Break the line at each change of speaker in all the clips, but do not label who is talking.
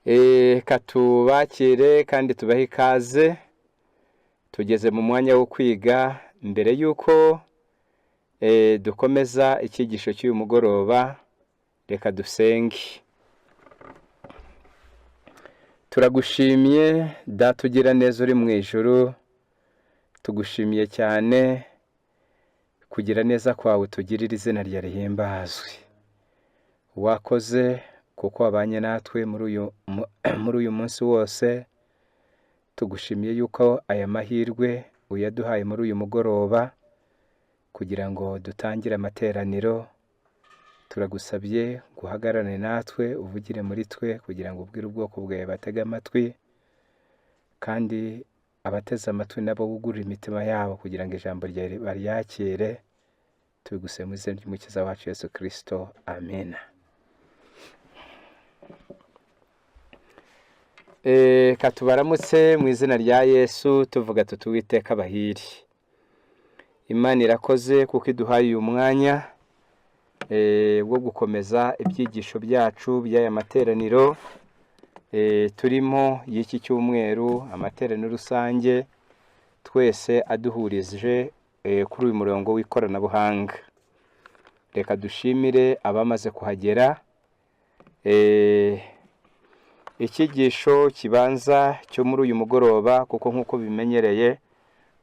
Reka tubakire kandi tubahe ikaze. Tugeze mu mwanya wo kwiga. Mbere y'uko dukomeza icyigisho cy'uyu mugoroba, reka dusenge. Turagushimye, Data ugira neza uri mu ijuru. Tugushimiye cyane kugira neza kwawe tugirira, izina rya rihimbazwe. Wakoze kuko wabanye natwe muri uyu munsi wose. Tugushimiye yuko aya mahirwe uyaduhaye muri uyu mugoroba kugira ngo dutangire amateraniro. Turagusabye ngo uhagararane natwe, uvugire muri twe kugira ngo ubwire ubwoko bwawe batege amatwi, kandi abateze amatwi nabo wugurure imitima yabo kugira ngo ijambo ryawe baryakire. Tubigusaba mu izina ry'Umukiza wacu Yesu Kirisito, amen. Reka tubaramutse mu izina rya Yesu, tuvuga tuti: "Uwiteka abahire." Imana irakoze kuko iduhaye uyu mwanya wo gukomeza ibyigisho byacu by'aya materaniro turimo y'iki cyumweru, amateraniro rusange twese aduhurije kuri uyu murongo w'ikoranabuhanga. Reka dushimire abamaze kuhagera. Icyigisho kibanza cyo muri uyu mugoroba, kuko nk'uko bimenyereye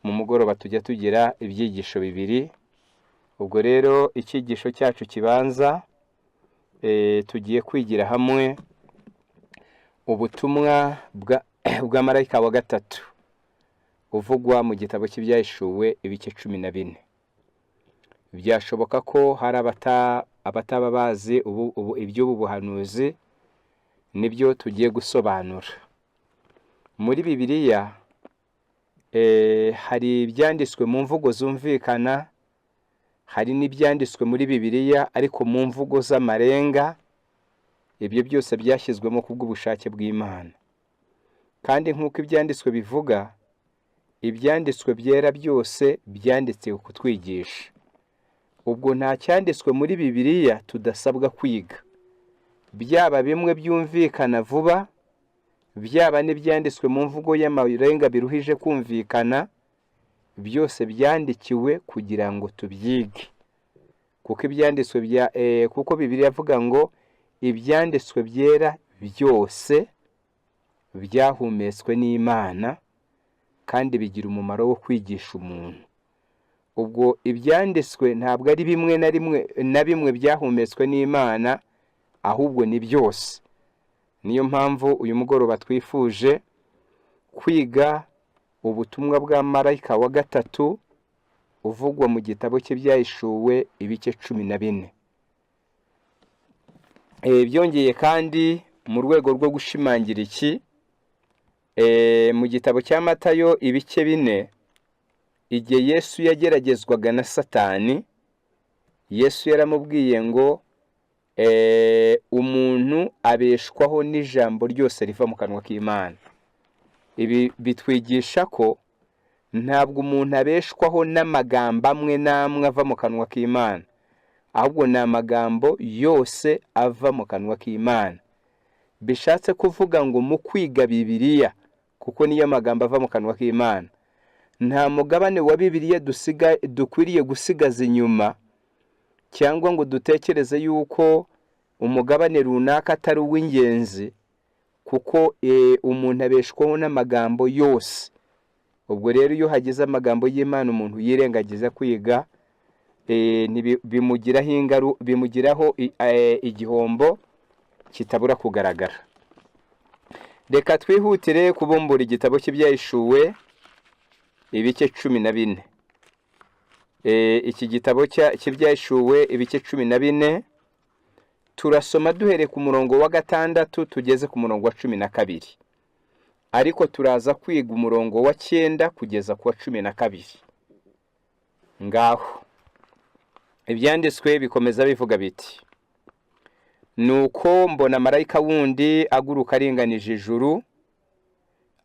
mu mugoroba tujya tugira ibyigisho bibiri. Ubwo rero icyigisho cyacu kibanza, tugiye kwigira hamwe ubutumwa bwa marayika wa gatatu uvugwa mu gitabo cy'Ibyahishuwe ibice 14. Byashoboka ko hari abataba bazi ubu iby'ubu buhanuzi, nibyo tugiye gusobanura. Muri Bibiliya hari ibyanditswe mu mvugo zumvikana, hari n'ibyanditswe muri Bibiliya ariko mu mvugo z'amarenga. Ibyo byose byashyizwemo kubw'ubushake bw'Imana. Kandi nk'uko ibyanditswe bivuga, ibyanditswe byera byose byanditse kutwigisha. Ubwo nta cyanditswe muri Bibiliya tudasabwa kwiga, byaba bimwe byumvikana vuba, byaba n'ibyanditswe mu mvugo y'amarenga biruhije kumvikana, byose byandikiwe kugira ngo tubyige. Kuko ibyanditswe bya kuko Bibiliya avuga ngo ibyanditswe byera byose byahumetswe n'Imana kandi bigira umumaro wo kwigisha umuntu. Ubwo ibyanditswe ntabwo ari bimwe na rimwe na bimwe byahumetswe n'Imana, ahubwo ni byose. Niyo mpamvu uyu mugoroba twifuje kwiga ubutumwa bwa marayika wa gatatu uvugwa mu gitabo cy'Ibyahishuwe ibice 14. Byongeye kandi, mu rwego rwo gushimangira iki, mu gitabo cya Matayo ibice 4, igihe Yesu yageragezwaga na Satani, Yesu yaramubwiye ngo umuntu abeshwaho n'ijambo ryose riva mu kanwa k'Imana. Ibi bitwigisha ko ntabwo umuntu abeshwaho n'amagambo amwe n'amwe ava mu kanwa k'Imana, ahubwo ni amagambo yose ava mu kanwa k'Imana. Bishatse kuvuga ngo mu kwiga Bibiliya, kuko niyo magambo ava mu kanwa k'Imana, nta mugabane wa Bibiliya dusiga dukwiriye gusigaza inyuma, cyangwa ngo dutekereze yuko umugabane runaka atari uw'ingenzi, kuko umuntu abeshwaho n'amagambo yose. Ubwo rero iyo hagize amagambo y'Imana umuntu yirengagiza kwiga, bimugiraho igihombo kitabura kugaragara. Reka twihutire kubumbura igitabo cy'Ibyahishuwe ibice 14. Iki gitabo cy'Ibyahishuwe ibice 14, turasoma duhereye ku murongo wa 6 tugeze ku murongo wa 12, ariko turaza kwiga umurongo wa 9 kugeza ku wa 12. Ngaho ibyanditswe bikomeza bivuga biti: "Nuko mbona marayika wundi aguruka aringanije ijuru,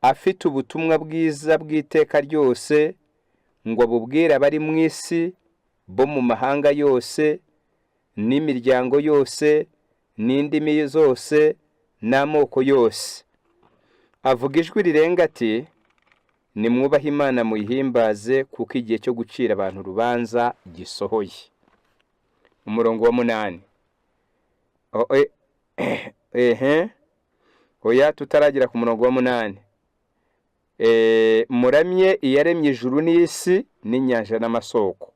afite ubutumwa bwiza bw'iteka ryose ngo abubwire abari mu isi bo mu mahanga yose n'imiryango yose n'indimi zose n'amoko yose. n'amoko yose. Avuga ijwi rirenga ati: "Nimwubahe Imana, muyihimbaze, kuko igihe cyo gucira abantu urubanza gisohoye." Umurongo wa 8. Ehe, oya, tutaragera ku murongo wa 8. Muramye iyaremye ijuru n'isi n'inyanja n'amasoko.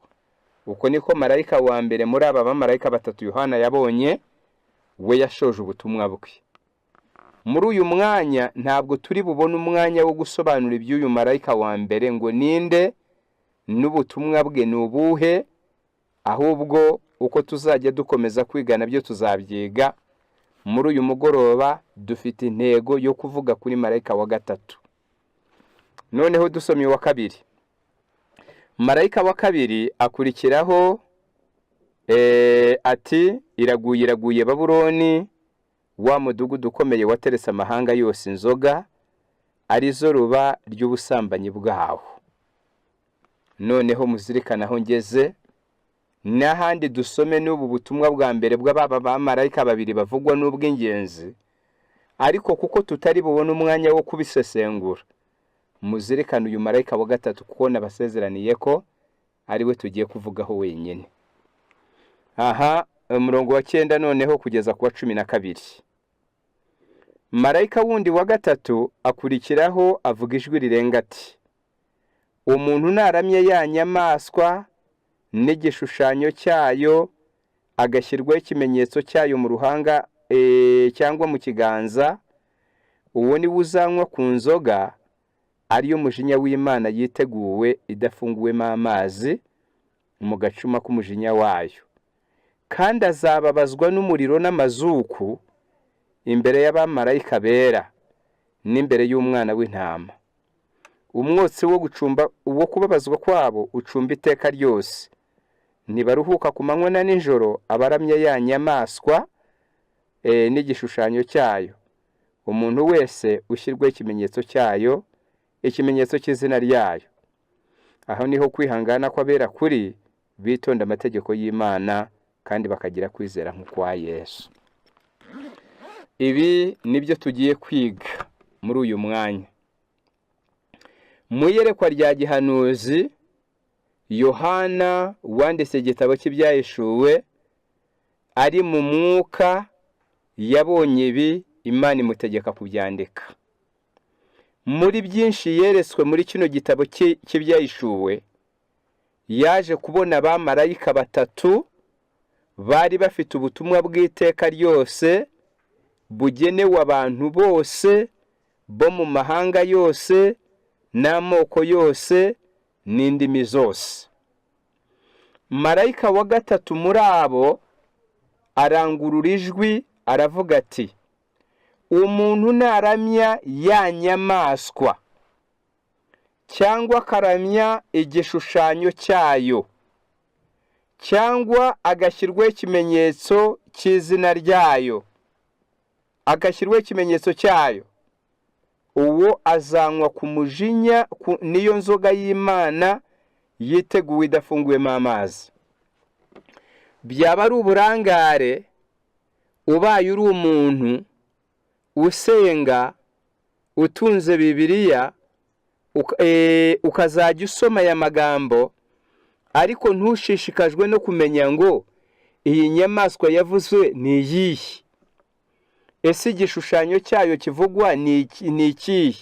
Uko niko marayika wa mbere muri aba bamarayika batatu Yohana yabonye we yashoje ubutumwa bwe. Muri uyu mwanya ntabwo turi bubone umwanya wo gusobanura iby'uyu marayika wa mbere, ngo ninde n'ubutumwa bwe ni ubuhe, ahubwo uko tuzajya dukomeza kwiga nabyo tuzabyiga. Muri uyu mugoroba dufite intego yo kuvuga kuri marayika wa gatatu. Noneho dusomye uwa kabiri. Marayika wa kabiri akurikiraho ati: "Iraguye, iraguye Babuloni, wa mudugudu ukomeye wateretse amahanga yose inzoga, arizo ruba ry'ubusambanyi bwawo." Noneho muzirikane aho ngeze n'ahandi dusome n'ubu butumwa bwa mbere bw'ababa bamarayika babiri bavugwa n'ubw'ingenzi, ariko kuko tutari bubone umwanya wo kubisesengura, muzirikane uyu marayika wa gatatu, kuko nabasezeraniye ko ari we tugiye kuvugaho wenyine. Aha umurongo wa 9 noneho kugeza ku wa 12. Marayika wundi wa gatatu akurikiraho, avuga ijwi rirenga ati: "Umuntu naramye ya nyamaswa n'igishushanyo cyayo, agashyirwaho ikimenyetso cyayo mu ruhanga cyangwa mu kiganza, uwo ni we uzanywa ku nzoga ariyo mujinya w'Imana yiteguwe idafunguwemo amazi mu gacuma k'umujinya wayo, kandi azababazwa n'umuriro n'amazuku imbere y'abamarayika bera n'imbere y'Umwana w'Intama. Umwotsi wo gucumba wo kubabazwa kwabo ucumba iteka ryose. Ntibaruhuka ku manywa na nijoro, abaramya ya nyamaswa n'igishushanyo cyayo, umuntu wese ushyirwaho ikimenyetso cyayo, ikimenyetso cy'izina ryayo." Aho niho kwihangana kw'abera kuri, bitonda amategeko y'Imana kandi bakagira kwizera nk'ukwa Yesu. Ibi nibyo tugiye kwiga muri uyu mwanya. Mu iyerekwa rya gihanuzi, Yohana wanditse igitabo cy'Ibyahishuwe ari mu mwuka yabonye ibi, Imana imutegeka kubyandika. Muri byinshi yeretswe muri kino gitabo cy'Ibyahishuwe, yaje kubona abamarayika batatu bari bafite ubutumwa bw'iteka ryose bugenewe abantu bose bo mu mahanga yose n'amoko yose n'indimi zose. Marayika wa gatatu muri abo arangurura ijwi, aravuga ati: "Umuntu naramya ya nyamaswa cyangwa akaramya igishushanyo cyayo cyangwa agashyirwaho ikimenyetso cy'izina ryayo, agashyirwaho ikimenyetso cyayo, uwo azanywa ku mujinya n'iyo nzoga y'Imana yiteguwe idafunguyemo amazi." Byaba ari uburangare ubaye uri umuntu usenga, utunze Bibiliya, ukazajya usoma aya magambo, ariko ntushishikajwe no kumenya ngo iyi nyamaswa yavuzwe ni iyihe? Ese igishushanyo cyayo kivugwa ni ikihe?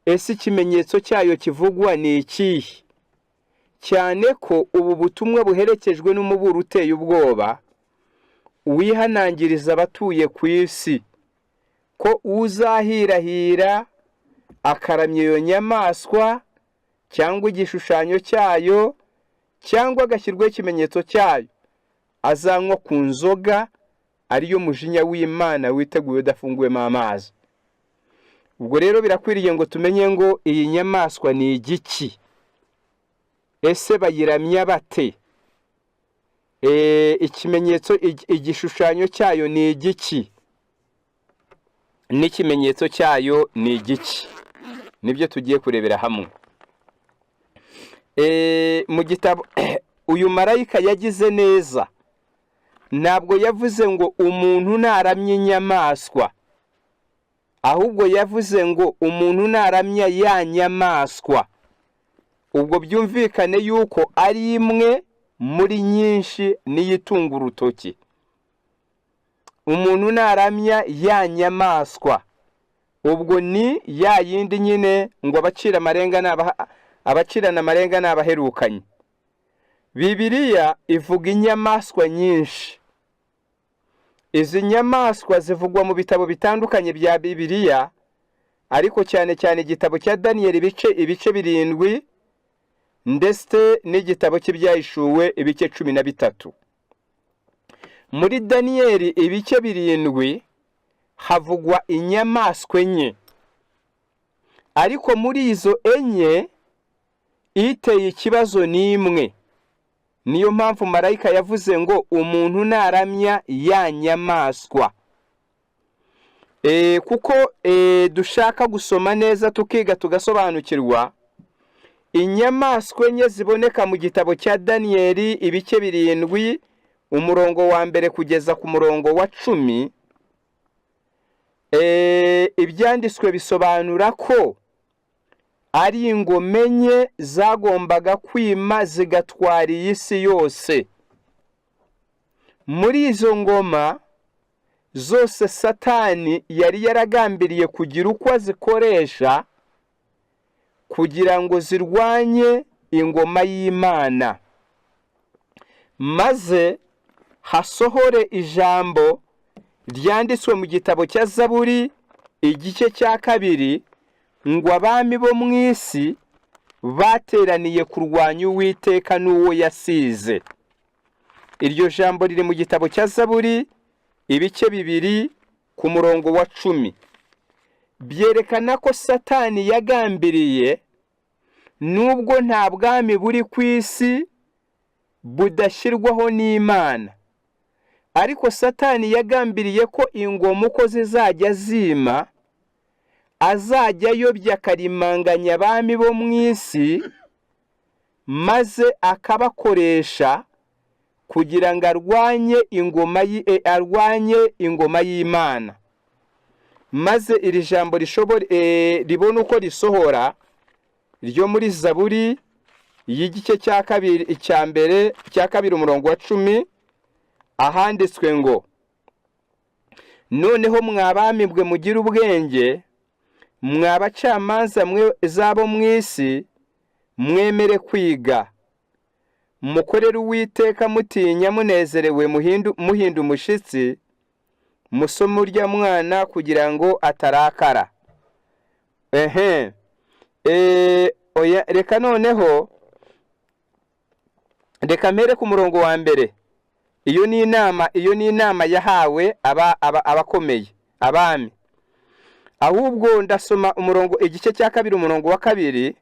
Ese ikimenyetso cyayo kivugwa ni ikihe? Cyane ko ubu butumwa buherekejwe n'umuburo uteye ubwoba wihanangiriza abatuye ku isi ko uzahirahira akaramya iyo nyamaswa cyangwa igishushanyo cyayo cyangwa agashyirwaho ikimenyetso cyayo, azanywa ku nzoga ariyo mujinya w'Imana witeguye udafunguwemo amazi. Ubwo rero birakwiriye ngo tumenye ngo iyi nyamaswa ni igiki? Ese bayiramya bate? Ikimenyetso, igishushanyo cyayo ni igiki? N'ikimenyetso cyayo ni igiki? Nibyo tugiye kurebera hamwe mu gitabo. Uyu marayika yagize neza, ntabwo yavuze ngo umuntu naramye inyamaswa. Ahubwo yavuze ngo umuntu naramya ya nyamaswa, ubwo byumvikane yuko ari imwe muri nyinshi n'iyitunga urutoki. Umuntu naramya ya nyamaswa, ubwo ni ya yindi nyine ngo abacira amarenga abacirana amarenga ni abaherukanye. Bibiliya ivuga inyamaswa nyinshi. Izi nyamaswa zivugwa mu bitabo bitandukanye bya Bibiliya, ariko cyane cyane igitabo cya Daniyeli ibice 7, ndetse n'igitabo cy'Ibyahishuwe ibice 13. Muri Daniyeli ibice 7 havugwa inyamaswa 4, ariko muri izo 4 iteye ikibazo ni imwe. Niyo mpamvu marayika yavuze ngo umuntu naramya ya nyamaswa. Kuko dushaka gusoma neza tukiga tugasobanukirwa, inyamaswa 4 ziboneka mu gitabo cya Daniyeli ibice 7 umurongo wa 1 kugeza ku murongo wa 10, ibyanditswe bisobanura ko ari ingoma 4 zagombaga kwima zigatwara iyi si yose. Muri izo ngoma zose Satani yari yaragambiriye kugira uko azikoresha kugira ngo zirwanye ingoma y'Imana, maze hasohore ijambo ryanditswe mu gitabo cya Zaburi igice cya 2 ngo abami bo mu isi bateraniye kurwanya Uwiteka n'uwo yasize. Iryo jambo riri mu gitabo cya Zaburi ibice 2 ku murongo wa 10. Byerekana ko Satani yagambiriye, nubwo nta bwami buri ku isi budashyirwaho n'Imana, ariko Satani yagambiriye ko ingoma uko zizajya zima azajya ayobya akarimanganya abami bo mu isi, maze akabakoresha kugira ngo arwanye ingoma y'Imana, maze iri jambo ribone uko risohora ryo muri Zaburi y'igice cya 2, icya 1, cya 2 umurongo wa 10, ahanditswe ngo noneho mwa bami mwe mugire ubwenge, mwa bacamanza mwe z'abo mu isi mwemere kwiga, mukorere Uwiteka mutinya munezerewe, muhinda umushyitsi, musome urya mwana kugira ngo atarakara. Ehe, oya, reka noneho reka mpere ku murongo wa 1. Iyo ni inama yahawe abakomeye, abami. Ahubwo ndasoma umurongo, igice cya 2 umurongo wa 2,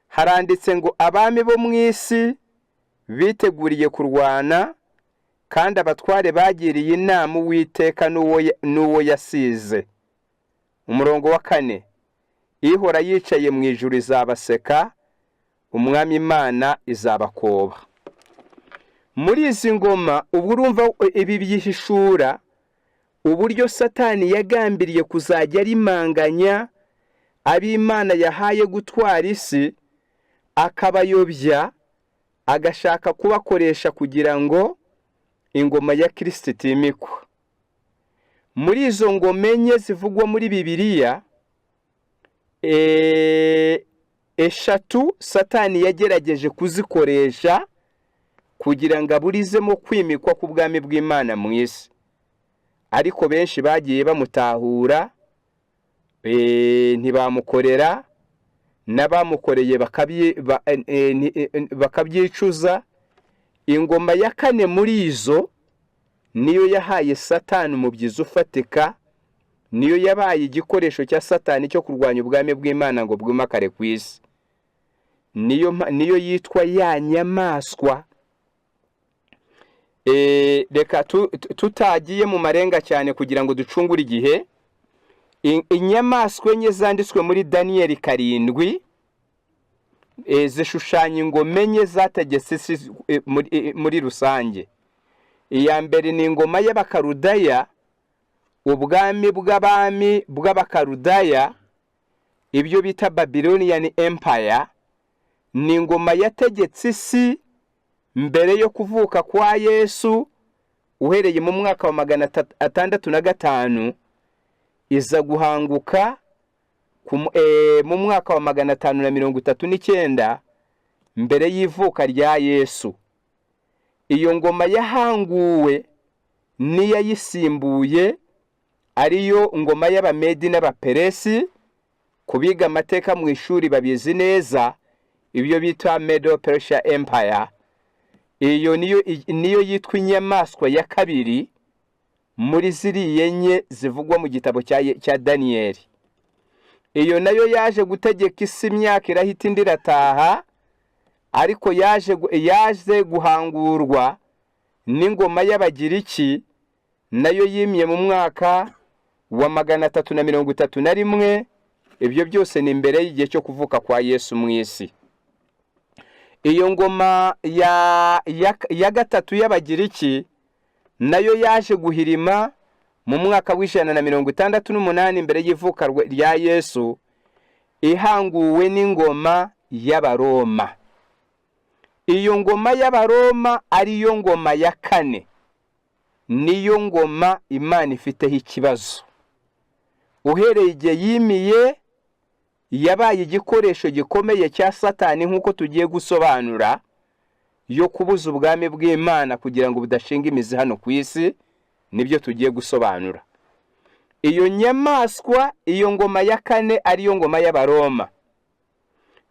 haranditse ngo abami bo mu isi biteguriye kurwana, kandi abatware bagiriye inama Uwiteka n'uwo yasize. Umurongo wa 4, ihora yicaye mu ijuru izabaseka, Umwami Imana izabakoba. Muri izi ngoma, ubwo urumva ibi byihishura uburyo Satani yagambiriye kuzajya arimanganya ab'Imana yahaye gutwara isi, akabayobya, agashaka kubakoresha kugira ngo ingoma ya Kirisiti itimikwa. Muri izo ngoma 4 zivugwa muri Bibiliya, 3 Satani yagerageje kuzikoresha kugira ngo aburizemo kwimikwa k'ubwami bw'Imana mu isi, ariko benshi bagiye bamutahura, ntibamukorera, n'abamukoreye bakabyicuza. Ingoma ya 4 muri izo niyo yahaye Satani umubyizi ufatika, niyo yabaye igikoresho cya Satani cyo kurwanya ubwami bw'Imana ngo bwimakare ku isi. Niyo yitwa ya nyamaswa. Reka tutagiye mu marenga cyane kugira ngo ducungure igihe, inyamaswa 4 zanditswe muri Daniyeli 7 zishushanya ingoma 4 zategetse isi muri rusange. Iya mbere ni ingoma y'Abakarudaya. Ubwami bw'abami bw'Abakarudaya, ibyo bita Babylonian Empire, ni ingoma yategetse isi mbere yo kuvuka kwa Yesu, uhereye mu mwaka wa 605, iza guhanguka mu mwaka wa 539 mbere y'ivuka rya Yesu. Iyo ngoma yahanguwe n'iyayisimbuye, ariyo ngoma y'Abamedi n'Abaperesi. Kubiga amateka mu ishuri babizi neza, ibyo bita Medo Persia Empire. Iyo niyo yitwa inyamaswa ya kabiri muri ziriya enye zivugwa mu gitabo cya Daniyeli. Iyo nayo yaje gutegeka isi imyaka irahita, indi irataha, ariko yaje guhangurwa n'ingoma y'Abagiriki, nayo yimye mu mwaka wa 331. Ibyo byose ni imbere y'igihe cyo kuvuka kwa Yesu mu isi. Iyo ngoma ya gatatu y'Abagiriki nayo yaje guhirima mu mwaka wa 168 mbere y'ivuka rya Yesu, ihanguwe n'ingoma y'Abaroma. Iyo ngoma y'Abaroma, ariyo ngoma ya kane, niyo ngoma Imana ifiteho ikibazo. Uhereye igihe yimiye, yabaye igikoresho gikomeye cya Satani, nk'uko tugiye gusobanura, yo kubuza ubwami bw'Imana kugira ngo budashinga imizi hano ku isi. Nibyo tugiye gusobanura. Iyo nyamaswa, iyo ngoma ya kane, ariyo ngoma y'Abaroma,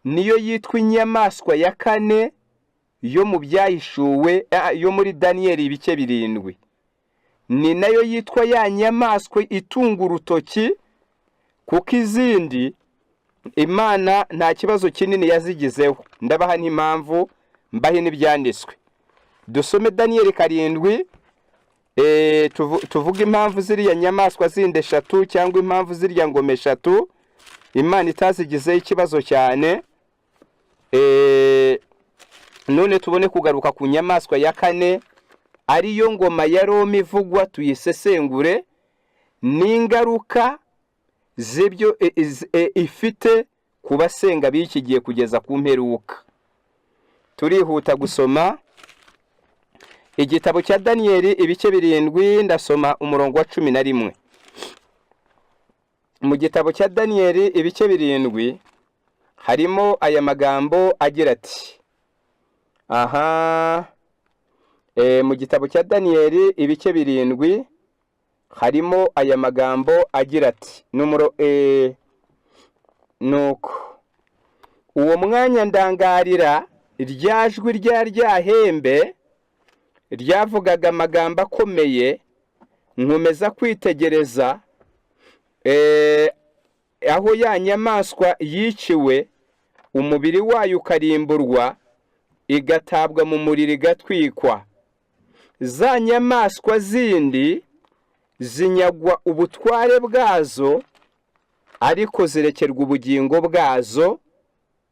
niyo yitwa inyamaswa ya kane yo mu Byahishuwe, yo muri Daniyeli ibice 7. Ni nayo yitwa ya nyamaswa itunga urutoki, kuko izindi Imana nta kibazo kinini yazigizeho. Ndabaha n'impamvu, mbahe n'ibyanditswe. Dusome Daniyeli 7, tuvuge impamvu ziriya nyamaswa zindi eshatu, cyangwa impamvu ziriya ngoma eshatu, Imana itazigizeho ikibazo cyane. None tubone kugaruka ku nyamaswa ya kane, ariyo ngoma ya Roma ivugwa, tuyisesengure n'ingaruka z'ibyo ifite ku basenga b'iki gihe kugeza ku mperuka. Turihuta gusoma igitabo cya Daniyeli ibice 7, ndasoma umurongo wa 11. Mu gitabo cya Daniyeli ibice 7 harimo aya magambo agira ati, aha, mu gitabo cya Daniyeli ibice 7 harimo aya magambo agira ati, numero, nuko uwo mwanya ndangarira rya jwi rya hembe ryavugaga amagambo akomeye, nkomeza kwitegereza aho ya nyamaswa yiciwe, umubiri wayo ukarimburwa, igatabwa mu muriro igatwikwa. Za nyamaswa zindi zinyagwa ubutware bwazo, ariko zirekerwa ubugingo bwazo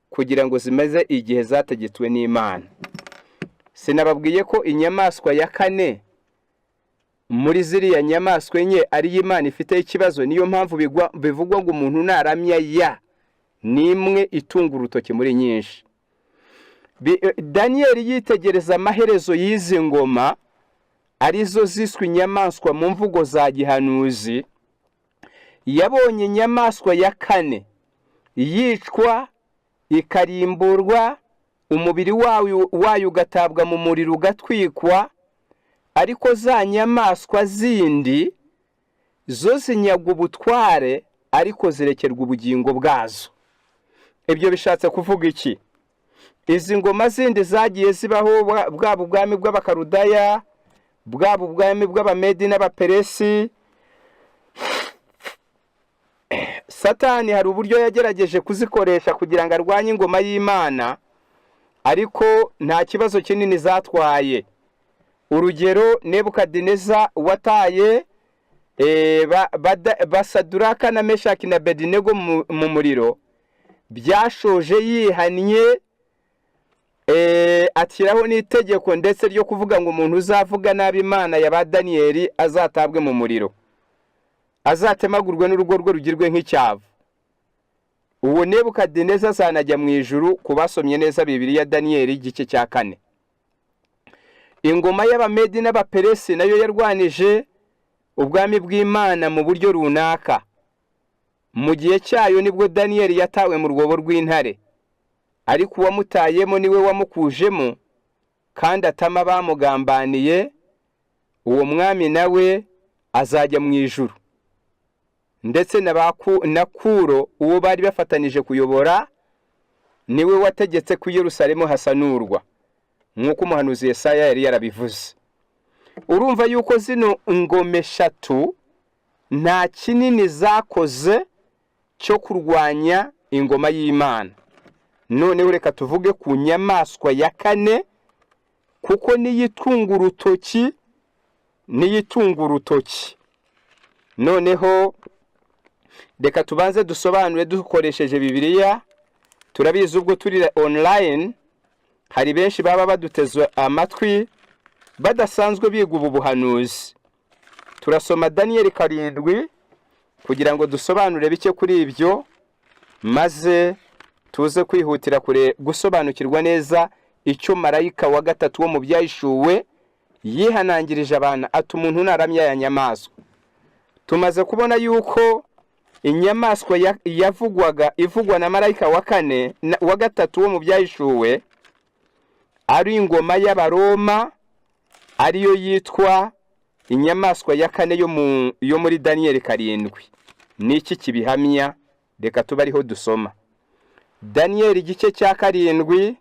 kugira ngo zimeze igihe zategetswe n'Imana. Sinababwiye ko inyamaswa ya kane muri ziriya nyamaswa enye ariyo Imana ifiteho ikibazo? Niyo mpamvu bivugwa ngo umuntu naramya ya ni imwe itunga urutoki muri nyinshi. Daniyeli yitegereza amaherezo y'izi ngoma, arizo ziswe inyamaswa mu mvugo za gihanuzi. Yabonye inyamaswa ya kane yicwa, ikarimburwa, umubiri wayo ugatabwa mu muriro ugatwikwa, ariko za nyamaswa zindi zo zinyagwa ubutware, ariko zirekerwa ubugingo bwazo. Ibyo bishatse kuvuga iki? Izi ngoma zindi zagiye zibaho, bwaba ubwami bw'Abakarudaya, bwaba ubwami bw'Abamedi n'Abaperesi, Satani hari uburyo yagerageje kuzikoresha kugira ngo arwanye ingoma y'Imana, ariko nta kibazo kinini zatwaye. Urugero, Nebukadineza wataye Basaduraka na Meshaki na Bedinego mu muriro, byashoje yihannye, ashyiraho n'itegeko ndetse ryo kuvuga ngo umuntu uzavuga nabi Imana ya ba Daniyeli azatabwe mu muriro. Azatemagurwe n'urugo rwe rugirwe nk'icyavu. Uwo Nebukadineza azanajya mu ijuru, ku basomye neza Bibiliya, Daniyeli igice cya 4. Ingoma y'Abamedi n'Abaperesi nayo yarwanije ubwami bw'Imana mu buryo runaka. Mu gihe cyayo nibwo Daniyeli yatawe mu rwobo rw'intare, ariko uwamutayemo niwe wamukujemo, kandi atama bamugambaniye. Uwo mwami nawe azajya mu ijuru, ndetse na Kuro uwo bari bafatanije kuyobora, niwe wategetse ku Yerusalemu hasanurwa nk'uko umuhanuzi Yesaya yari yarabivuze. Urumva yuko zino ngoma eshatu nta kinini zakoze cyo kurwanya ingoma y'Imana. Noneho reka tuvuge ku nyamaswa ya kane, kuko niyitunga urutoki, niyitunga urutoki. Noneho reka tubanze dusobanure dukoresheje Bibiliya. Turabizi, ubwo turi online, hari benshi baba baduteze amatwi badasanzwe biga ubu buhanuzi. Turasoma Daniyeli 7 kugira ngo dusobanure bike kuri ibyo, maze tuze kwihutira kure gusobanukirwa neza icyo marayika wa gatatu wo mu Byahishuwe yihanangirije abantu, ati: "Umuntu naramya aya nyamaswa." Tumaze kubona yuko inyamaswa yavugwaga, ivugwa na marayika wa kane, wa gatatu wo mu Byahishuwe, ari ingoma y'Abaroma, ariyo yitwa inyamaswa ya kane yo muri Daniyeli 7. Ni iki kibihamya? Reka tube ariho dusoma. Daniyeli igice cya 7,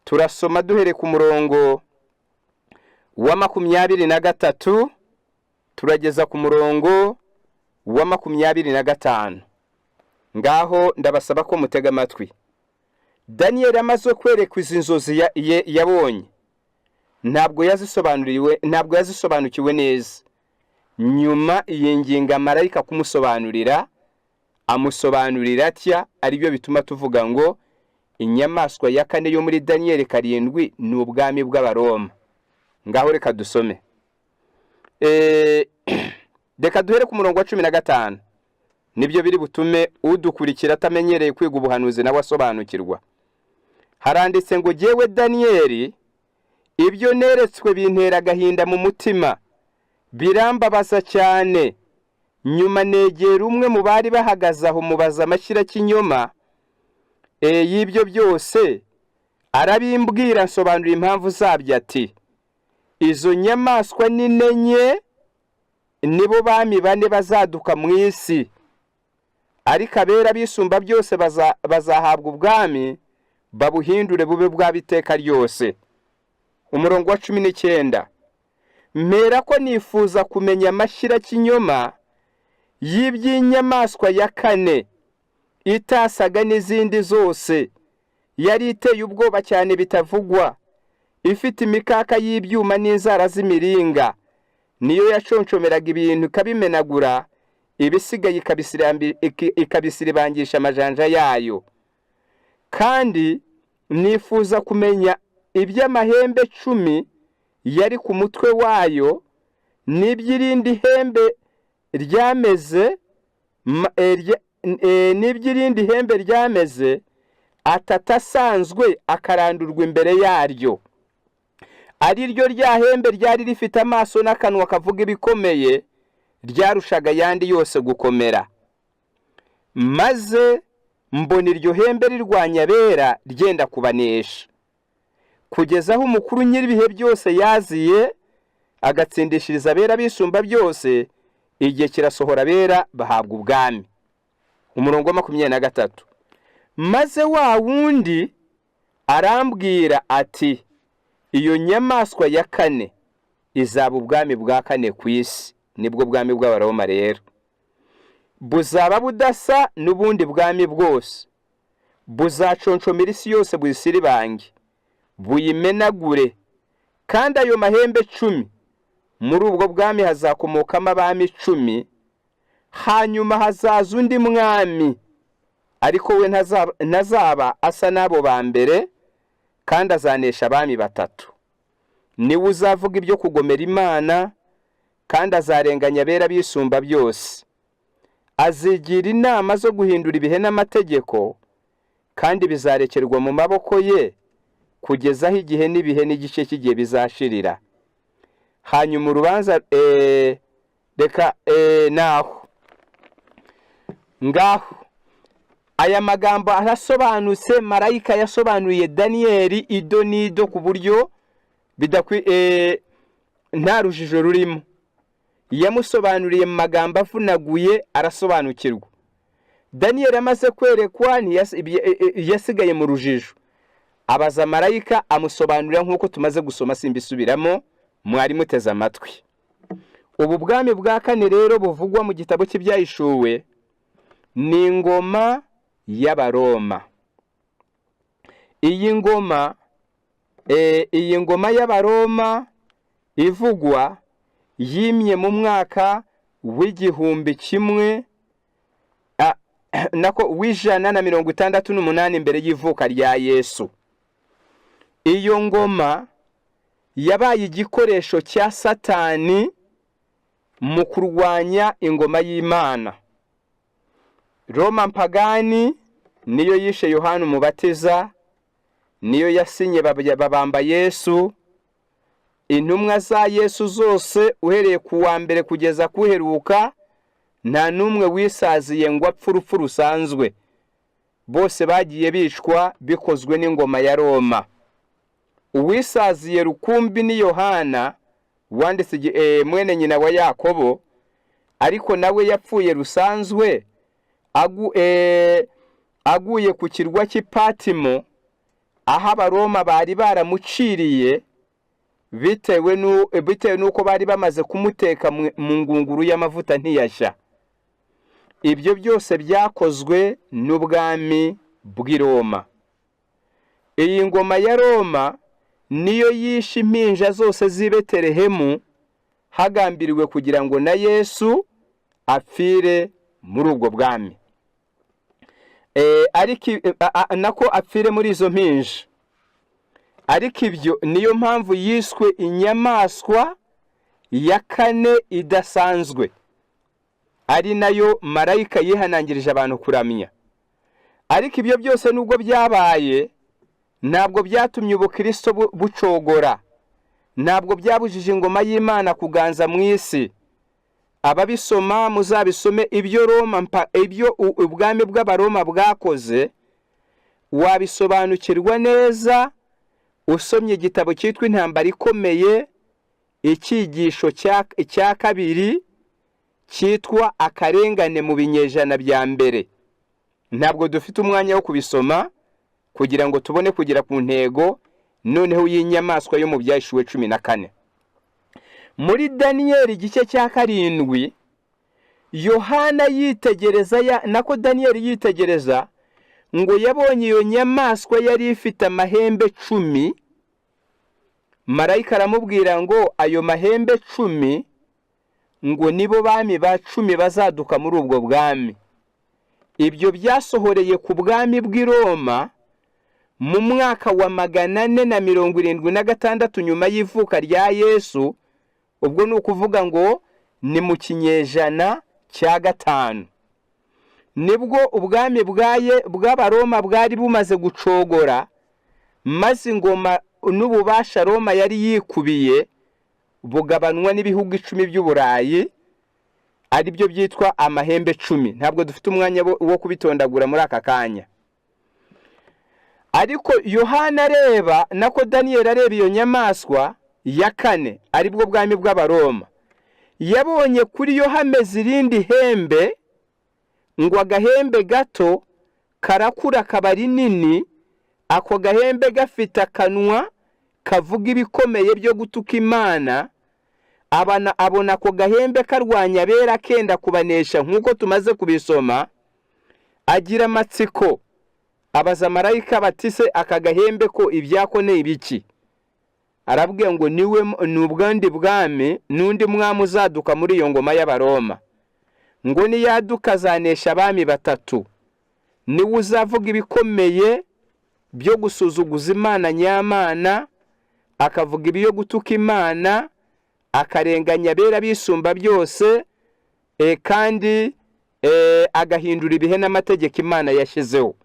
turasoma duhere ku murongo wa 23, turageza ku murongo wa 25. Ngaho ndabasaba ko mutega amatwi. Daniyeli amaze kwerekwa izi nzozi yabonye, ntabwo yazisobanuriwe, ntabwo yazisobanukiwe neza. Nyuma yinginga marayika kumusobanurira, amusobanurira atya, aribyo bituma tuvuga ngo inyamaswa ya kane yo muri Daniyeli 7 ni ubwami bw'Abaroma. Ngaho reka dusome. Reka duhere ku murongo wa 15, nibyo biri butume udukurikira atamenyereye kwiga ubuhanuzi nawe asobanukirwa. Haranditse ngo: "Jyewe Daniyeli, ibyo neretswe bintera agahinda mu mutima, birambabaza cyane. Nyuma negera umwe mu bari bahagaze aho, mubaza amashyirakinyoma y'ibyo byose. Arabimbwira, nsobanura impamvu zabyo, ati: 'Izo nyamaswa ni enye, nibo bami bane bazaduka mu isi, ariko abera bisumba byose bazahabwa ubwami, babuhindure bube bwaba iteka ryose.'" Umurongo wa 19: "Mpera ko nifuza kumenya amashyirakinyoma y'iby'inyamaswa ya kane itasaga n'izindi zose, yari iteye ubwoba cyane bitavugwa, ifite imikaka y'ibyuma n'inzara z'imiringa, niyo yaconshomeraga ibintu ikabimenagura, ibisigaye ikabisiribangisha amajanja yayo. Kandi nifuza kumenya iby'amahembe 10 yari ku mutwe wayo, n'iby'irindi hembe ryameze n'iby'irindi hembe ryameze atatu asanzwe akarandurwa imbere yaryo, ari ryo rya hembe ryari rifite amaso n'akanwa kavuga ibikomeye, ryarushaga ayandi yose gukomera. Maze mbona iryo hembe rirwanya abera, ryenda kubanesha, kugeza aho Umukuru nyir'ibihe byose yaziye, agatsindishiriza abera bisumba byose. Igihe kirasohora, abera bahabwa ubwami." Umurongo wa 23: "Maze wa wundi arambwira ati: 'Iyo nyamaswa ya kane izaba ubwami bwa kane ku isi.'" Nibwo bwami bw'Abaroma rero. "Buzaba budasa n'ubundi bwami bwose. Buzaconshomera isi yose, buyisiribange, buyimenagure. Kandi ayo mahembe 10, muri ubwo bwami hazakomokamo abami 10. Hanyuma hazaza undi mwami, ariko we ntazaba asa n'abo ba mbere, kandi azanesha abami batatu. Niwe uzavuga ibyo kugomera Imana, kandi azarenganya abera bisumba byose." Azigira inama zo guhindura ibihe n'amategeko, kandi bizarekerwa mu maboko ye kugeza aho igihe n'ibihe n'igice cy'igihe bizashirira. Hanyuma urubanza, reka naho ngaho. Aya magambo arasobanutse. Marayika yasobanuriye Daniyeli ido n'ido ku buryo nta rujijo rurimo. Yamusobanuriye mu magambo avunaguye, arasobanukirwa. Daniyeli amaze kwerekwa, yasigaye mu rujijo, abaza marayika, amusobanurira nk'uko tumaze gusoma. Simbisubiramo, mwari muteze amatwi. Ubu bwami bwa kane rero buvugwa mu gitabo cy'Ibyahishuwe ni ingoma y'Abaroma. Iyi ngoma y'Abaroma ivugwa yimye mu mwaka w'igihumbi kimwe, nako w'168 mbere y'ivuka rya Yesu. Iyo ngoma yabaye igikoresho cya Satani mu kurwanya ingoma y'Imana. Roma mpagani niyo yishe Yohani Umubatiza, niyo yasinye babamba Yesu. Intumwa za Yesu zose, uhereye ku wa mbere kugeza kuheruka, nta n'umwe wisaziye ngo apfe urupfu rusanzwe. Bose bagiye bicwa bikozwe n'ingoma ya Roma. Uwisaziye rukumbi ni Yohana wanditse, mwene nyina wa Yakobo, ariko nawe yapfuye rusanzwe aguye ku kirwa cy'Ipatimo, aho Abaroma bari baramuciriye bitewe n'uko bari bamaze kumuteka mu ngunguru y'amavuta ntiyashya. Ibyo byose byakozwe n'ubwami bw'i Roma. Iyi ngoma ya Roma niyo yishe impinja zose z'i Betelehemu, hagambiriwe kugira ngo na Yesu apfire muri ubwo bwami, ariko nako apfire muri izo mpinja. Ariko ibyo niyo mpamvu yiswe inyamaswa ya kane idasanzwe, ari nayo marayika yihanangirije abantu kuramya. Ariko ibyo byose nubwo byabaye, ntabwo byatumye ubukristo bucogora, ntabwo byabujije ingoma y'Imana kuganza mu isi. Ababisoma muzabisome, ibyo Roma, ibyo ubwami bw'Abaroma bwakoze, wabisobanukirwa neza usomye igitabo cyitwa Intambara Ikomeye, icyigisho cya kabiri cyitwa Akarengane mu Binyejana bya Mbere. Ntabwo dufite umwanya wo kubisoma kugira ngo tubone kugera ku ntego noneho y'inyamaswa yo mu Byahishuwe 14. Muri Daniyeli igice cya 7, Yohana yitegereza, nako Daniyeli yitegereza, ngo yabonye iyo nyamaswa yari ifite amahembe 10. Marayika aramubwira ngo ayo mahembe 10 ngo nibo bami ba 10 bazaduka muri ubwo bwami. Ibyo byasohoreye ku bwami bw'i Roma mu mwaka wa 476 nyuma y'ivuka rya Yesu. Ubwo ni ukuvuga ngo ni mu kinyejana cya 5, nibwo ubwami bw'Abaroma bwari bumaze gucogora, maze ingoma n'ububasha Roma yari yikubiye bugabanwa n'ibihugu 10 by'Uburayi, aribyo byitwa amahembe 10. Ntabwo dufite umwanya wo kubitondagura muri aka kanya. Ariko Yohana areba, nako Daniyeli areba iyo nyamaswa ya kane, aribwo bwami bw'Abaroma, yabonye kuri yo hameze irindi hembe, ngo agahembe gato karakura kaba rinini. Ako gahembe gafite akanwa kavuga ibikomeye byo gutuka Imana. Abona ako gahembe karwanya abera, kenda kubanesha, nk'uko tumaze kubisoma. Agira amatsiko, abaza marayika batise: "Aka gahembe ko ibyako ni ibiki?" Arabwira ngo niwe ni ubwandi bwami n'undi mwami uzaduka muri iyo ngoma y'Abaroma, ngo niyaduka azanesha abami batatu, niwe uzavuga ibikomeye byo gusuzuguza Imana nyamana, akavuga ibyo gutuka Imana, akarenganya abera bisumba byose, kandi Agahindura ibihe n'amategeko Imana yashyizeho.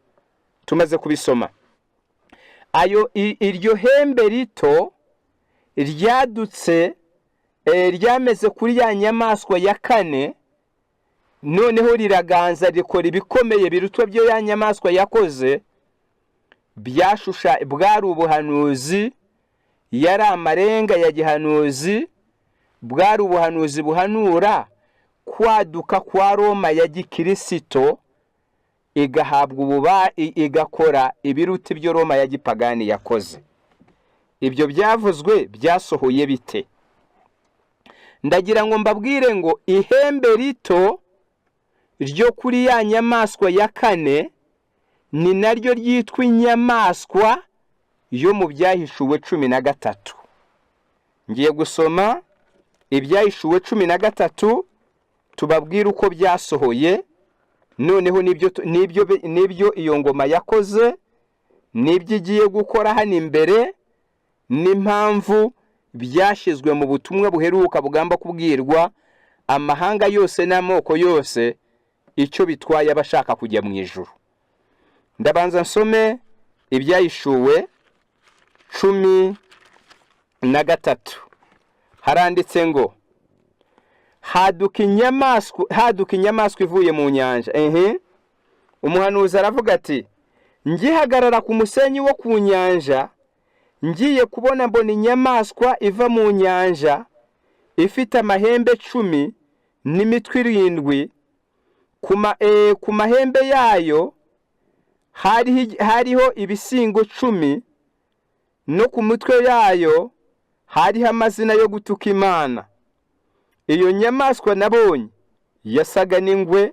Tumaze kubisoma. Ayo iryo hembe rito ryadutse, ryameze kuri ya nyamaswa ya kane, noneho riraganza, rikora ibikomeye birutwa byo ya nyamaswa yakoze. Byashusha bwari ubuhanuzi, yari amarenga ya gihanuzi, bwari ubuhanuzi buhanura kwaduka kwa Roma ya gikirisito, igahabwa ububa, igakora ibiruta ibyo Roma ya gipagani yakoze. Ibyo byavuzwe byasohoye bite? Ndagira ngo mbabwire ngo ihembe rito ryo kuri ya nyamaswa ya kane ni naryo ryitwa inyamaswa yo mu Byahishuwe 13. Ngiye gusoma Ibyahishuwe 13, tubabwire uko byasohoye, noneho n'ibyo iyo ngoma yakoze, n'ibyo igiye gukora hano imbere, n'impamvu byashyizwe mu butumwa buheruka bugomba kubwirwa amahanga yose n'amoko yose, icyo bitwaye abashaka kujya mu ijuru. Ndabanza nsome Ibyahishuwe 13. Haranditse ngo: Haduka inyamaswa ivuye mu nyanja. Ehe, umuhanuzi aravuga ati: "Ngihagarara ku musenyi wo ku nyanja, ngiye kubona mbona inyamaswa iva mu nyanja, ifite amahembe 10 n'imitwe irindwi. Ku mahembe yayo hariho ibisingo 10, no ku mutwe yayo hariho amazina yo gutuka Imana. Iyo nyamaswa nabonye yasaga n'ingwe,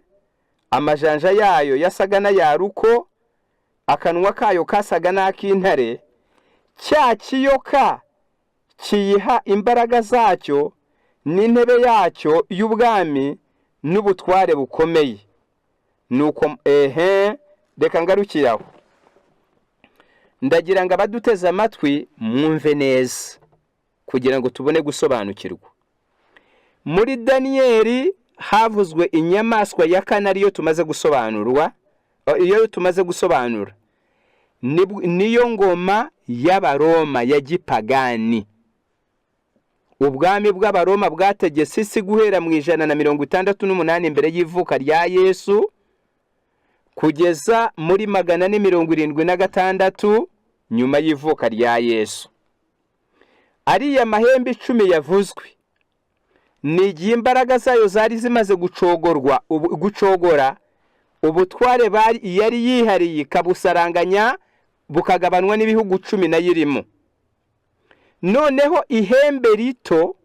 amajanja yayo yasaga n'ayaruko, akanwa kayo kasaga n'ak'intare. Cya kiyoka kiyiha imbaraga zacyo n'intebe yacyo y'ubwami n'ubutware bukomeye." Nuko ehe, reka ngarukire aho. Ndagira ngo abaduteze amatwi mwumve neza kugira ngo tubone gusobanukirwa. Muri Daniyeli havuzwe inyamaswa ya kane, ariyo tumaze gusobanurwa, iyo tumaze gusobanura niyo ngoma y'Abaroma ya gipagani. Ubwami bw'Abaroma bwategetse isi guhera mu 168 mbere y'ivuka rya Yesu kugeza muri 476 nyuma y'ivuka rya Yesu. Ariya mahembe 10 yavuzwe ni igihe imbaraga zayo zari zimaze gucogorwa, gucogora ubutware bari yari yihariye, ikabusaranganya, bukagabanwa n'ibihugu 10 nayo irimo. Noneho ihembe rito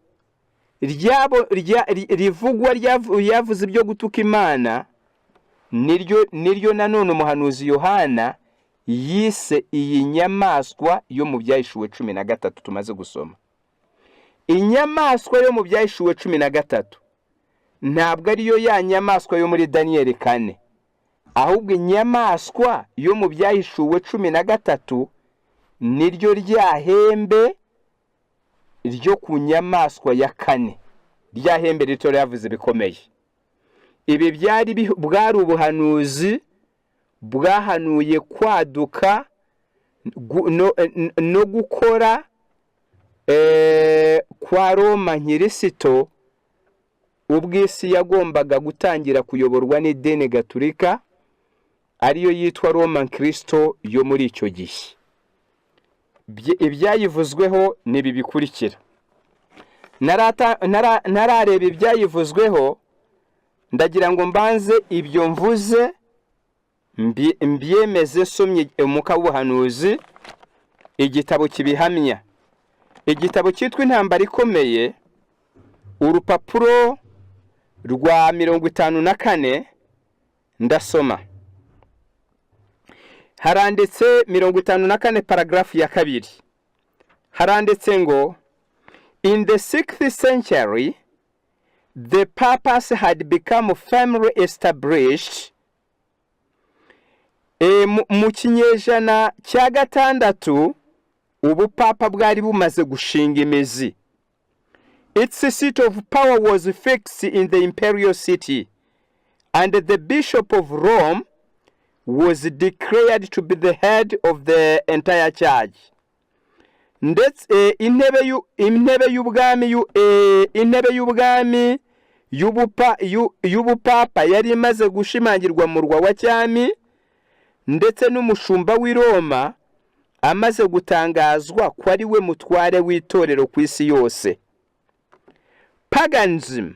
ryabo rivugwa ryavuze ibyo gutuka Imana, niryo nanone umuhanuzi Yohana yise iyi nyamaswa yo mu Byahishuwe 13 tumaze gusoma. Inyamaswa yo mu Byahishuwe 13 ntabwo ariyo ya nyamaswa yo muri Daniyeli 4, ahubwo inyamaswa yo mu Byahishuwe 13 niryo rya hembe ryo ku nyamaswa ya kane, rya hembe rito ryavuze bikomeye. Ibi bwari ubuhanuzi bwahanuye kwaduka no gukora kwa Roma nkirisito, ubwo isi yagombaga gutangira kuyoborwa n'idini gaturika, ariyo yitwa Roma kirisito yo muri icyo gihe. Ibyayivuzweho ni ibi bikurikira. Ntarareba ibyayivuzweho, ndagira ngo mbanze ibyo mvuze mbyemeze somye umwuka w'ubuhanuzi, igitabo kibihamya, igitabo cyitwa Intambara Ikomeye, urupapuro rwa 54. Ndasoma. Haranditse 54, paragarafu ya kabiri, haranditse ngo: "In the sixth century the papacy had become firmly established." Mu kinyejana cya gatandatu ubupapa bwari bumaze gushinga imizi. "Its seat of power was fixed in the imperial city." And the bishop of Rome was declared to be the head of the entire church. Ndetse intebe y'ubwami y'ubupapa yari imaze gushimangirwa mu murwa wa cyami, ndetse n'umushumba w'i Roma amaze gutangazwa ko ari we mutware w'itorero ku isi yose. Paganism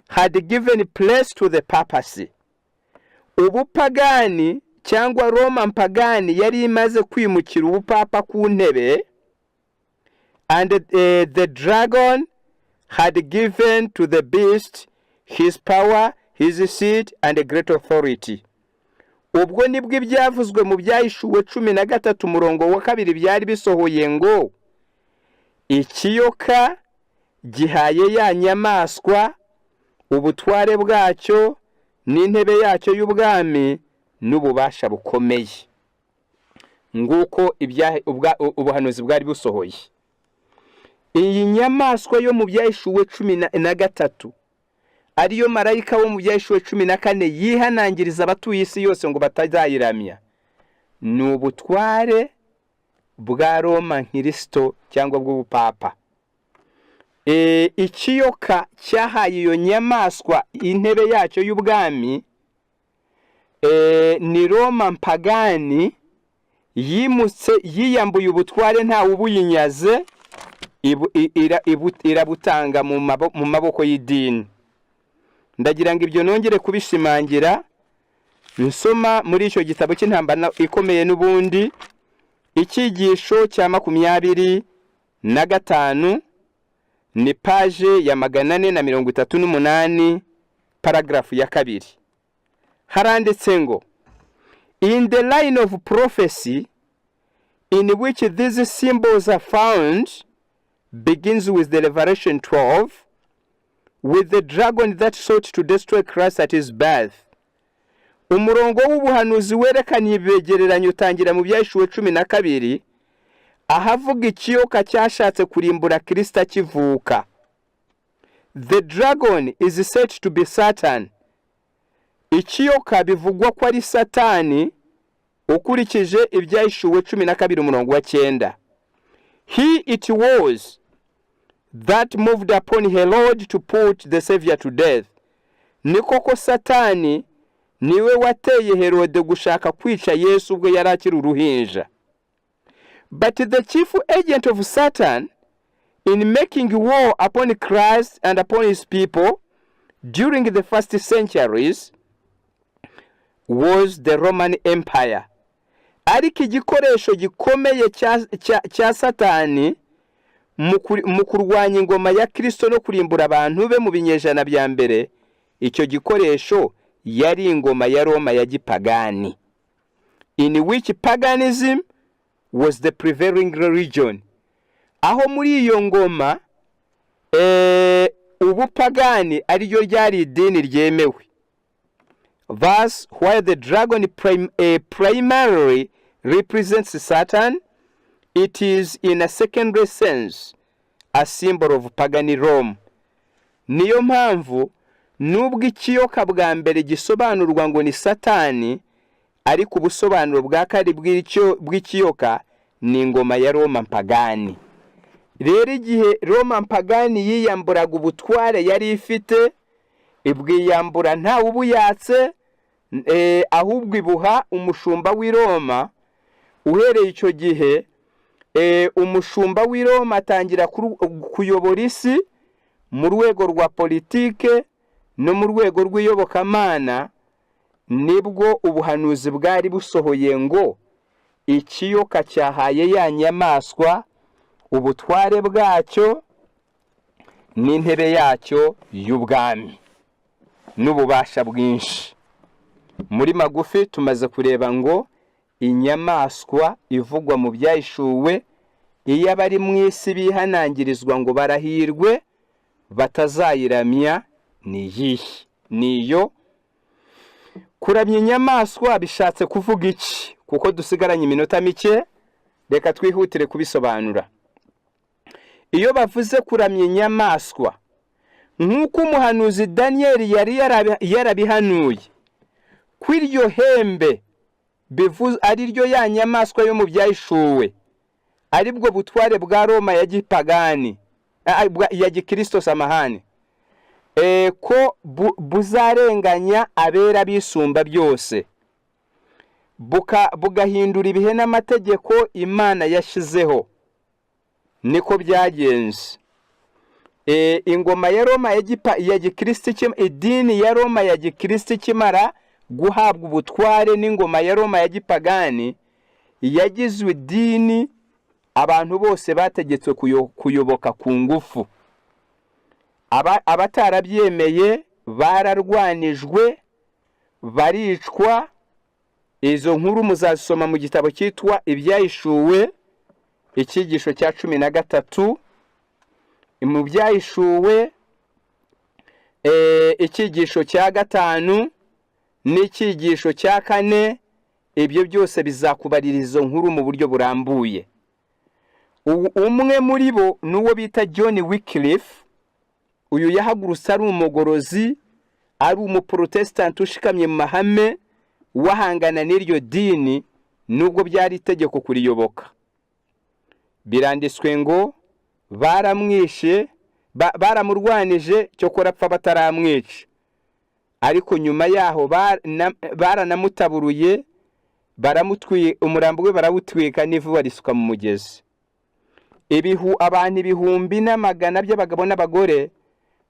had given place to the papacy. Ubupagani cyangwa Roma mpagani yari imaze kwimukira ubupapa ku ntebe. And the dragon had given to the beast his power, his seat and great authority. Ubwo nibwo ibyavuzwe mu Byahishuwe 13 umurongo wa 2 byari bisohoye ngo: "Ikiyoka gihaye ya nyamaswa ubutware bwacyo n'intebe yacyo y'ubwami n'ububasha bukomeye." Nguko ubuhanuzi bwari busohoye. Iyi nyamaswa yo mu Byahishuwe 13, ariyo marayika wo mu Byahishuwe 14 yihanangiriza abatuye isi yose ngo batazayiramya, ni ubutware bwa Roma nkirisito cyangwa bw'ubupapa. Ikiyoka cyahaye iyo nyamaswa intebe yacyo y'ubwami ni Roma mpagani yimutse, yiyambuye ubutware ntawe ubuyinyaze, irabutanga mu maboko y'idini. Ndagira ngo ibyo nongere kubishimangira nsoma muri icyo gitabo cy'Intambara Ikomeye n'ubundi, icyigisho cya 25, ni page ya 438, paragarafu ya 2. Haranditse ngo: "In the line of prophecy in which these symbols are found begins with the Revelation 12, with the dragon that sought to destroy Christ at his birth." Umurongo w'ubuhanuzi werekana ibegereranyo utangira mu Byahishuwe 12, ahavuga ikiyoka cyashatse kurimbura Kirisito akivuka. The dragon is said to be Satan. Ikiyoka bivugwa ko ari Satani ukurikije Ibyahishuwe 12 umurongo wa 9. He it was that moved upon Herod to put the Savior to death. Ni koko, Satani niwe wateye Herode gushaka kwica Yesu ubwo yari akiri uruhinja. But the chief agent of Satan in making war upon Christ and upon his people during the first centuries was the Roman Empire. Ariko igikoresho gikomeye cya Satani mu kurwanya ingoma ya Kirisito no kurimbura abantu be mu binyejana bya mbere, icyo gikoresho yari ingoma ya Roma ya gipagani, in which paganism was the prevailing religion, aho muri iyo ngoma ubupagani ariryo ryari idini ryemewe. Thus, while the dragon primarily represents Satan, it is in a secondary sense a symbol of pagan Rome. Niyo mpamvu nubwo ikiyoka bwa mbere gisobanurwa ngo ni Satani, ariko ubusobanuro bwa kabiri bw'ikiyoka ni ingoma ya Roma mpagani. Rero igihe Roma mpagani yiyamburaga ubutware yari ifite, ibwiyambura ntawe ubuyatse, ahubwo ibuha umushumba w'i Roma. Uhereye icyo gihe, umushumba w'i Roma atangira kuyobora isi mu rwego rwa politike no mu rwego rw'iyobokamana. Nibwo ubuhanuzi bwari busohoye ngo: "Ikiyoka cyahaye ya nyamaswa ubutware bwacyo n'intebe yacyo y'ubwami n'ububasha bwinshi." Muri magufi, tumaze kureba ngo inyamaswa ivugwa mu Byahishuwe, iyo abari mu isi bihanangirizwa ngo barahirwe batazayiramya, ni iyihe? Ni iyo. Kuramya inyamaswa bishatse kuvuga iki? Kuko dusigaranye iminota mike, reka twihutire kubisobanura. Iyo bavuze kuramya inyamaswa, Nk'uko umuhanuzi Daniyeli yari yarabihanuye ko iryo hembe ari ryo ya nyamaswa yo mu Byahishuwe, aribwo butware bwa Roma ya gipagani, ya gikirisito samahani, ko buzarenganya abera bisumba byose, bugahindura ibihe n'amategeko Imana yashyizeho. Niko byagenze. Ingoma ya Roma ya gikirisito, idini ya Roma ya gikirisito ikimara guhabwa ubutware n'ingoma ya Roma ya gipagani, yagizwe idini abantu bose bategetswe kuyoboka ku ngufu. Abatarabyemeye bararwanijwe, baricwa. Izo nkuru muzazisoma mu gitabo cyitwa Ibyahishuwe, icyigisho cya 13. Mu Byahishuwe, icyigisho cya 5 n'icyigisho cya 4, ibyo byose bizakubarira izo nkuru mu buryo burambuye. Umwe muri bo ni uwo bita John Wycliffe. Uyu yahagurutse ari umugorozi, ari umuporotesitanti ushikamye mu mahame, wahangana n'iryo dini nubwo byari itegeko kuriyoboka. Biranditswe ngo baramwishe, baramurwanije, cyokora apfa bataramwica. Ariko nyuma yaho baranamutaburuye, umurambo we barawutwika n'ivu barisuka mu mugezi. Abantu ibihumbi n'amagana by'abagabo n'abagore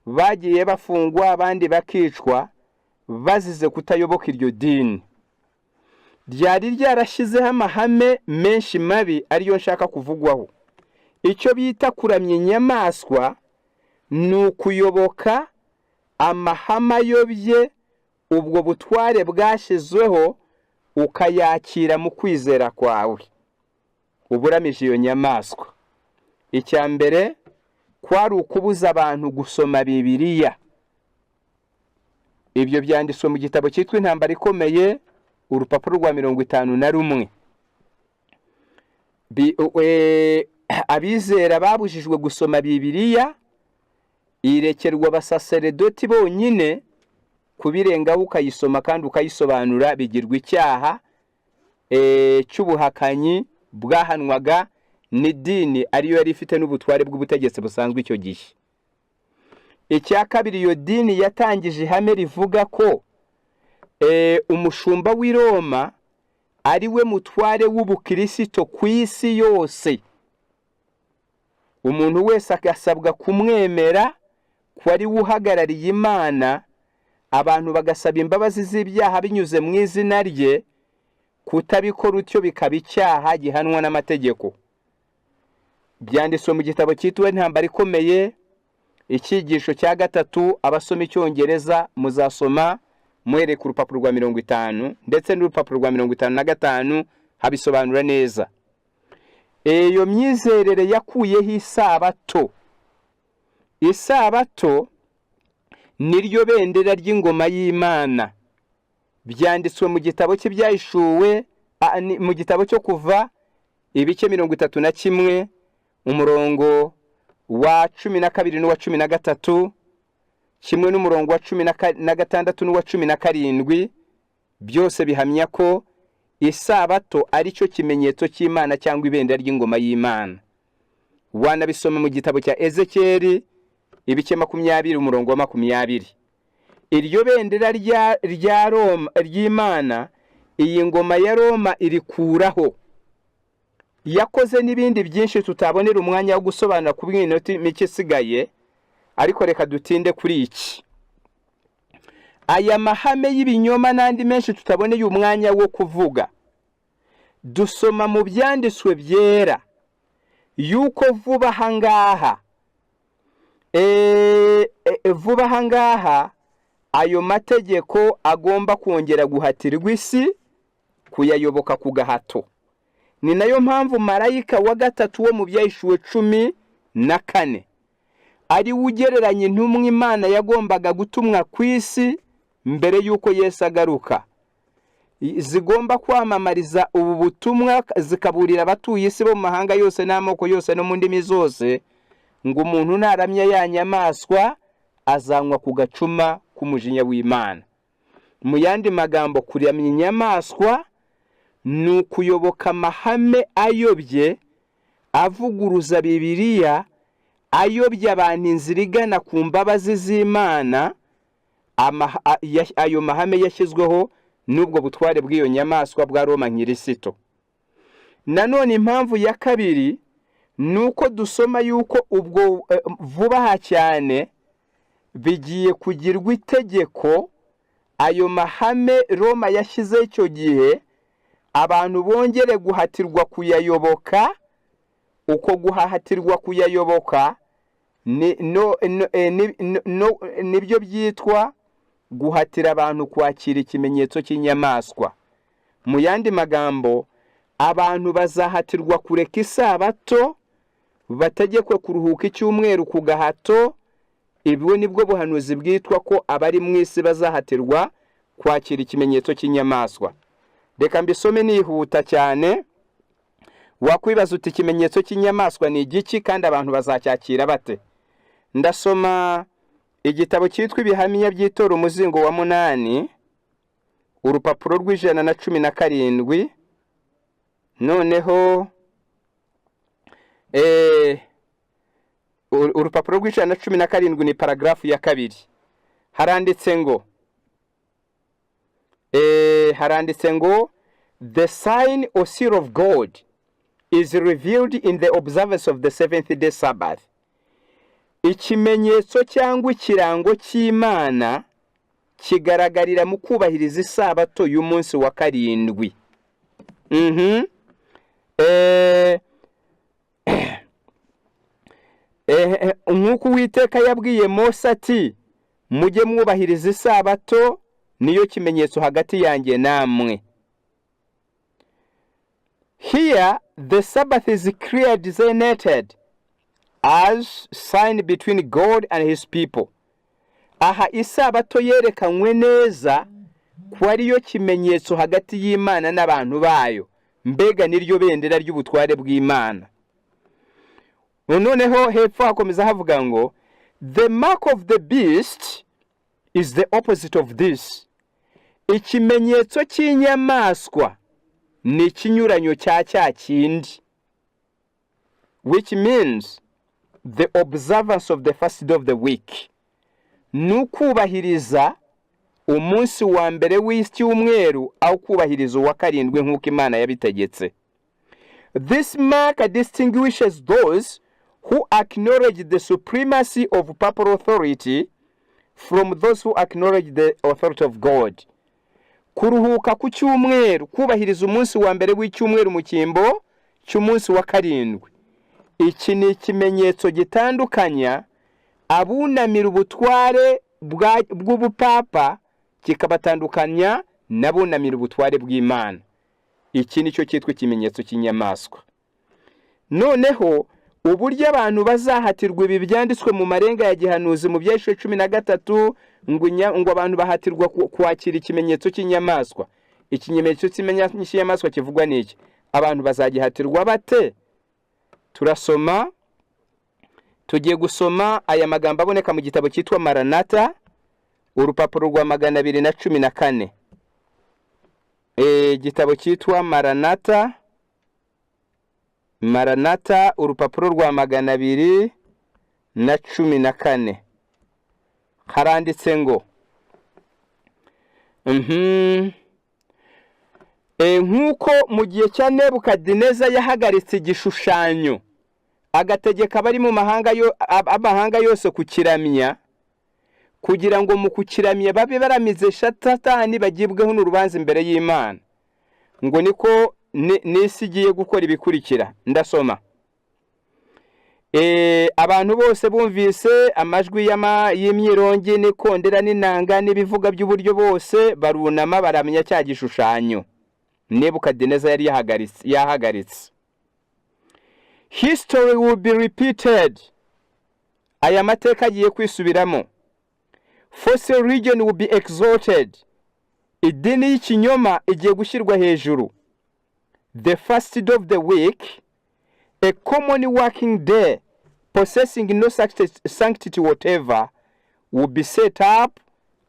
bagiye bafungwa, abandi bakicwa bazize kutayoboka iryo dini ryari ryarashyizeho amahame menshi mabi, ariyo nshaka kuvugwaho. Icyo bita kuramya inyamaswa ni ukuyoboka amahame ayobye ubwo butware bwashyizweho, ukayakira mu kwizera kwawe, uba uramije iyo nyamaswa. Icya mbere kwari ukubuza abantu gusoma Bibiliya. Ibyo byanditswe mu gitabo cyitwa Intambara Ikomeye, urupapuro rwa 51. Abizera babujijwe gusoma Bibiliya, irekerwa abasaseredoti bonyine. Kubirengaho ukayisoma kandi ukayisobanura bigirwa icyaha cy'ubuhakanyi bwahanwaga n'idini, ariyo yari ifite n'ubutware bw'ubutegetsi busanzwe icyo gihe. Icya kabiri, iyo dini yatangije ihame rivuga ko umushumba w'i Roma ari we mutware w'ubukirisito ku isi yose, umuntu wese agasabwa kumwemera ko ari we uhagarariye Imana, abantu bagasaba imbabazi z'ibyaha binyuze mu izina rye, kutabikora utyo bikaba icyaha gihanwa n'amategeko. Byanditswe mu gitabo cyitwa Intambara Ikomeye, icyigisho cya 3. Abasoma Icyongereza muzasoma muhereye ku rupapuro rwa 50 ndetse n'urupapuro rwa 55, habisobanura neza. Iyo myizerere yakuyeho isabato. Isabato niryo bendera ry'ingoma y'Imana. Byanditswe mu gitabo cy'Ibyahishuwe, mu gitabo cyo Kuva, ibice 31, umurongo wa 12 n'uwa 13, kimwe n'umurongo wa 16 n'uwa 17. Byose bihamya ko isabato ari cyo kimenyetso cy'Imana cyangwa ibendera ry'ingoma y'Imana. Wanabisoma mu gitabo cya Ezekeri, ibice 20, umurongo wa 20. Iryo bendera rya Roma, ry'Imana, iyi ngoma ya Roma irikuraho. Yakoze n'ibindi byinshi tutabonera umwanya wo gusobanura ku bw'iminota mike isigaye, ariko reka dutinde kuri iki. Aya mahame y'ibinyoma n'andi menshi tutaboneye umwanya wo kuvuga, dusoma mu Byanditswe Byera yuko vuba aha ngaha ayo mategeko agomba kongera guhatirwa isi kuyayoboka ku gahato. Ni nayo mpamvu marayika wa gatatu wo mu Byahishuwe 14 ari we ugereranya intumwa Imana yagombaga gutumwa ku isi mbere y'uko Yesu agaruka, zigomba kwamamariza ubu butumwa, zikaburira abatuye isi bo mu mahanga yose n'amoko yose no mu ndimi zose, ngo umuntu naramya ya nyamaswa. azanywa ku gacuma k'umujinya w'Imana. Mu yandi magambo, kuramya inyamaswa ni ukuyoboka amahame ayobye, avuguruza Bibiliya, ayobya abantu inzira igana ku mbabazi z'Imana. Ayo mahame yashyizweho n'ubwo butware bw'iyo nyamaswa bwa Roma nkirisito. Nanone impamvu ya kabiri ni uko dusoma yuko ubwo vuba aha cyane bigiye kugirwa itegeko, ayo mahame Roma yashyizeho icyo gihe, abantu bongere guhatirwa kuyayoboka. Uko guhatirwa kuyayoboka nibyo byitwa guhatira abantu kwakira ikimenyetso cy'inyamaswa. Mu yandi magambo, abantu bazahatirwa kureka Isabato, bategekwe kuruhuka icyumweru ku gahato. Ibwo nibwo buhanuzi bwitwa ko abari mu isi bazahatirwa kwakira ikimenyetso cy'inyamaswa. Reka mbisome nihuta cyane. Wakwibaza uti: "Ikimenyetso cy'inyamaswa ni igiki, kandi abantu bazacyakira bate?" Ndasoma igitabo cyitwa Ibihamya by'itora, umuzingo wa munani, urupapuro rw'117. Noneho urupapuro rw'117 ni paragarafu ya kabiri. Haranditse ngo: "The sign or seal of God is revealed in the observance of the seventh day Sabbath." Ikimenyetso cyangwa ikirango cy'Imana kigaragarira mu kubahiriza Isabato y'umunsi wa karindwi. Nk'uko Uwiteka yabwiye Mose ati: "Mujye mwubahiriza Isabato, niyo kimenyetso hagati yanjye namwe." Here the Sabbath is clearly designated as sign between God and his people. Aha Isabato yerekanywe neza ko ariyo kimenyetso hagati y'Imana n'abantu bayo, mbega niryo bendera ry'ubutware bw'Imana. Noneho hepfo hakomeza havuga ngo: "The mark of the beast is the opposite of this." Ikimenyetso cy'inyamaswa ni ikinyuranyo cya cya kindi, which means the observance of the first day of the week, ni ukubahiriza umunsi wa mbere w'icyumweru aho kubahiriza uwa karindwi nk'uko Imana yabitegetse. "This mark distinguishes those who acknowledge the supremacy of papal authority from those who acknowledge the authority of God." Kuruhuka ku cyumweru, kubahiriza umunsi wa mbere w'icyumweru mu cyimbo cy'umunsi wa karindwi, iki ni ikimenyetso gitandukanya abunamira ubutware bw'ubupapa, kikabatandukanya n'abunamira ubutware bw'Imana. Iki ni cyo cyitwa ikimenyetso cy'inyamaswa. Noneho uburyo abantu bazahatirwa ibi byanditswe mu marenga ya gihanuzi mu Byahishuwe 13, ngo abantu bahatirwa kwakira ikimenyetso cy'inyamaswa. Ikimenyetso cy'inyamaswa kivugwa ni iki? Abantu bazagihatirwa bate? Turasoma, tugiye gusoma aya magambo aboneka mu gitabo cyitwa Maranata, urupapuro rwa 214. Igitabo cyitwa Maranata, Maranata, urupapuro rwa 214, haranditse ngo: "Nk'uko mu gihe cya Nebukadineza yahagaritse igishushanyo, agategeka abari mu mahanga amahanga yose kukiramya, kugira ngo mu kukiramya babe baramize Satani, bagibweho n'urubanza imbere y'Imana," ngo niko n'isi igiye gukora ibikurikira. Ndasoma: "Abantu bose bumvise amajwi y'imyirongi n'ikondera n'inanga n'ibivuga by'uburyo bose, barunama baramya cya gishushanyo Nebukadineza yari yahagaritse." History will be repeated. Aya mateka agiye kwisubiramo. False religion will be exalted. Idini y'ikinyoma igiye gushyirwa hejuru. The first day of the week, a common working day possessing no sanctity whatever, will be set up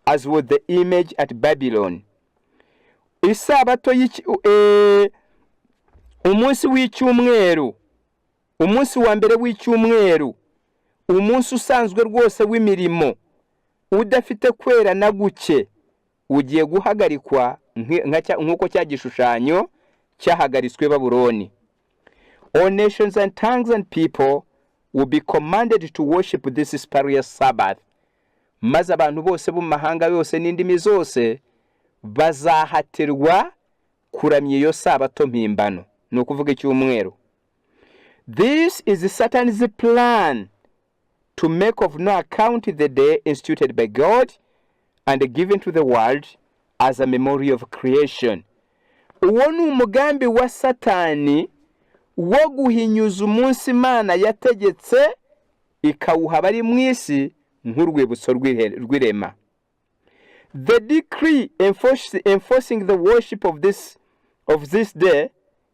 as was the image at Babylon. Isabato umunsi w'icyumweru, umunsi wa mbere w'icyumweru, umunsi usanzwe rwose w'imirimo udafite kwera na guke, ugiye guhagarikwa nk'uko cya gishushanyo cyahagaritswe Babuloni. All nations and tongues and people will be commanded to worship this spurious Sabbath. Maze abantu bose bo mu mahanga yose n'indimi zose bazahatirwa kuramya iyo sabato mpimbano, ni ukuvuga icyumweru. This is Satan's plan to make of no account the day instituted by God and given to the world as a memory of creation. Uwo ni umugambi wa Satani wo guhinyuza umunsi Imana yategetse ikawuha abari mu isi nk'urwibutso rw'irema. The decree enforcing the worship of this day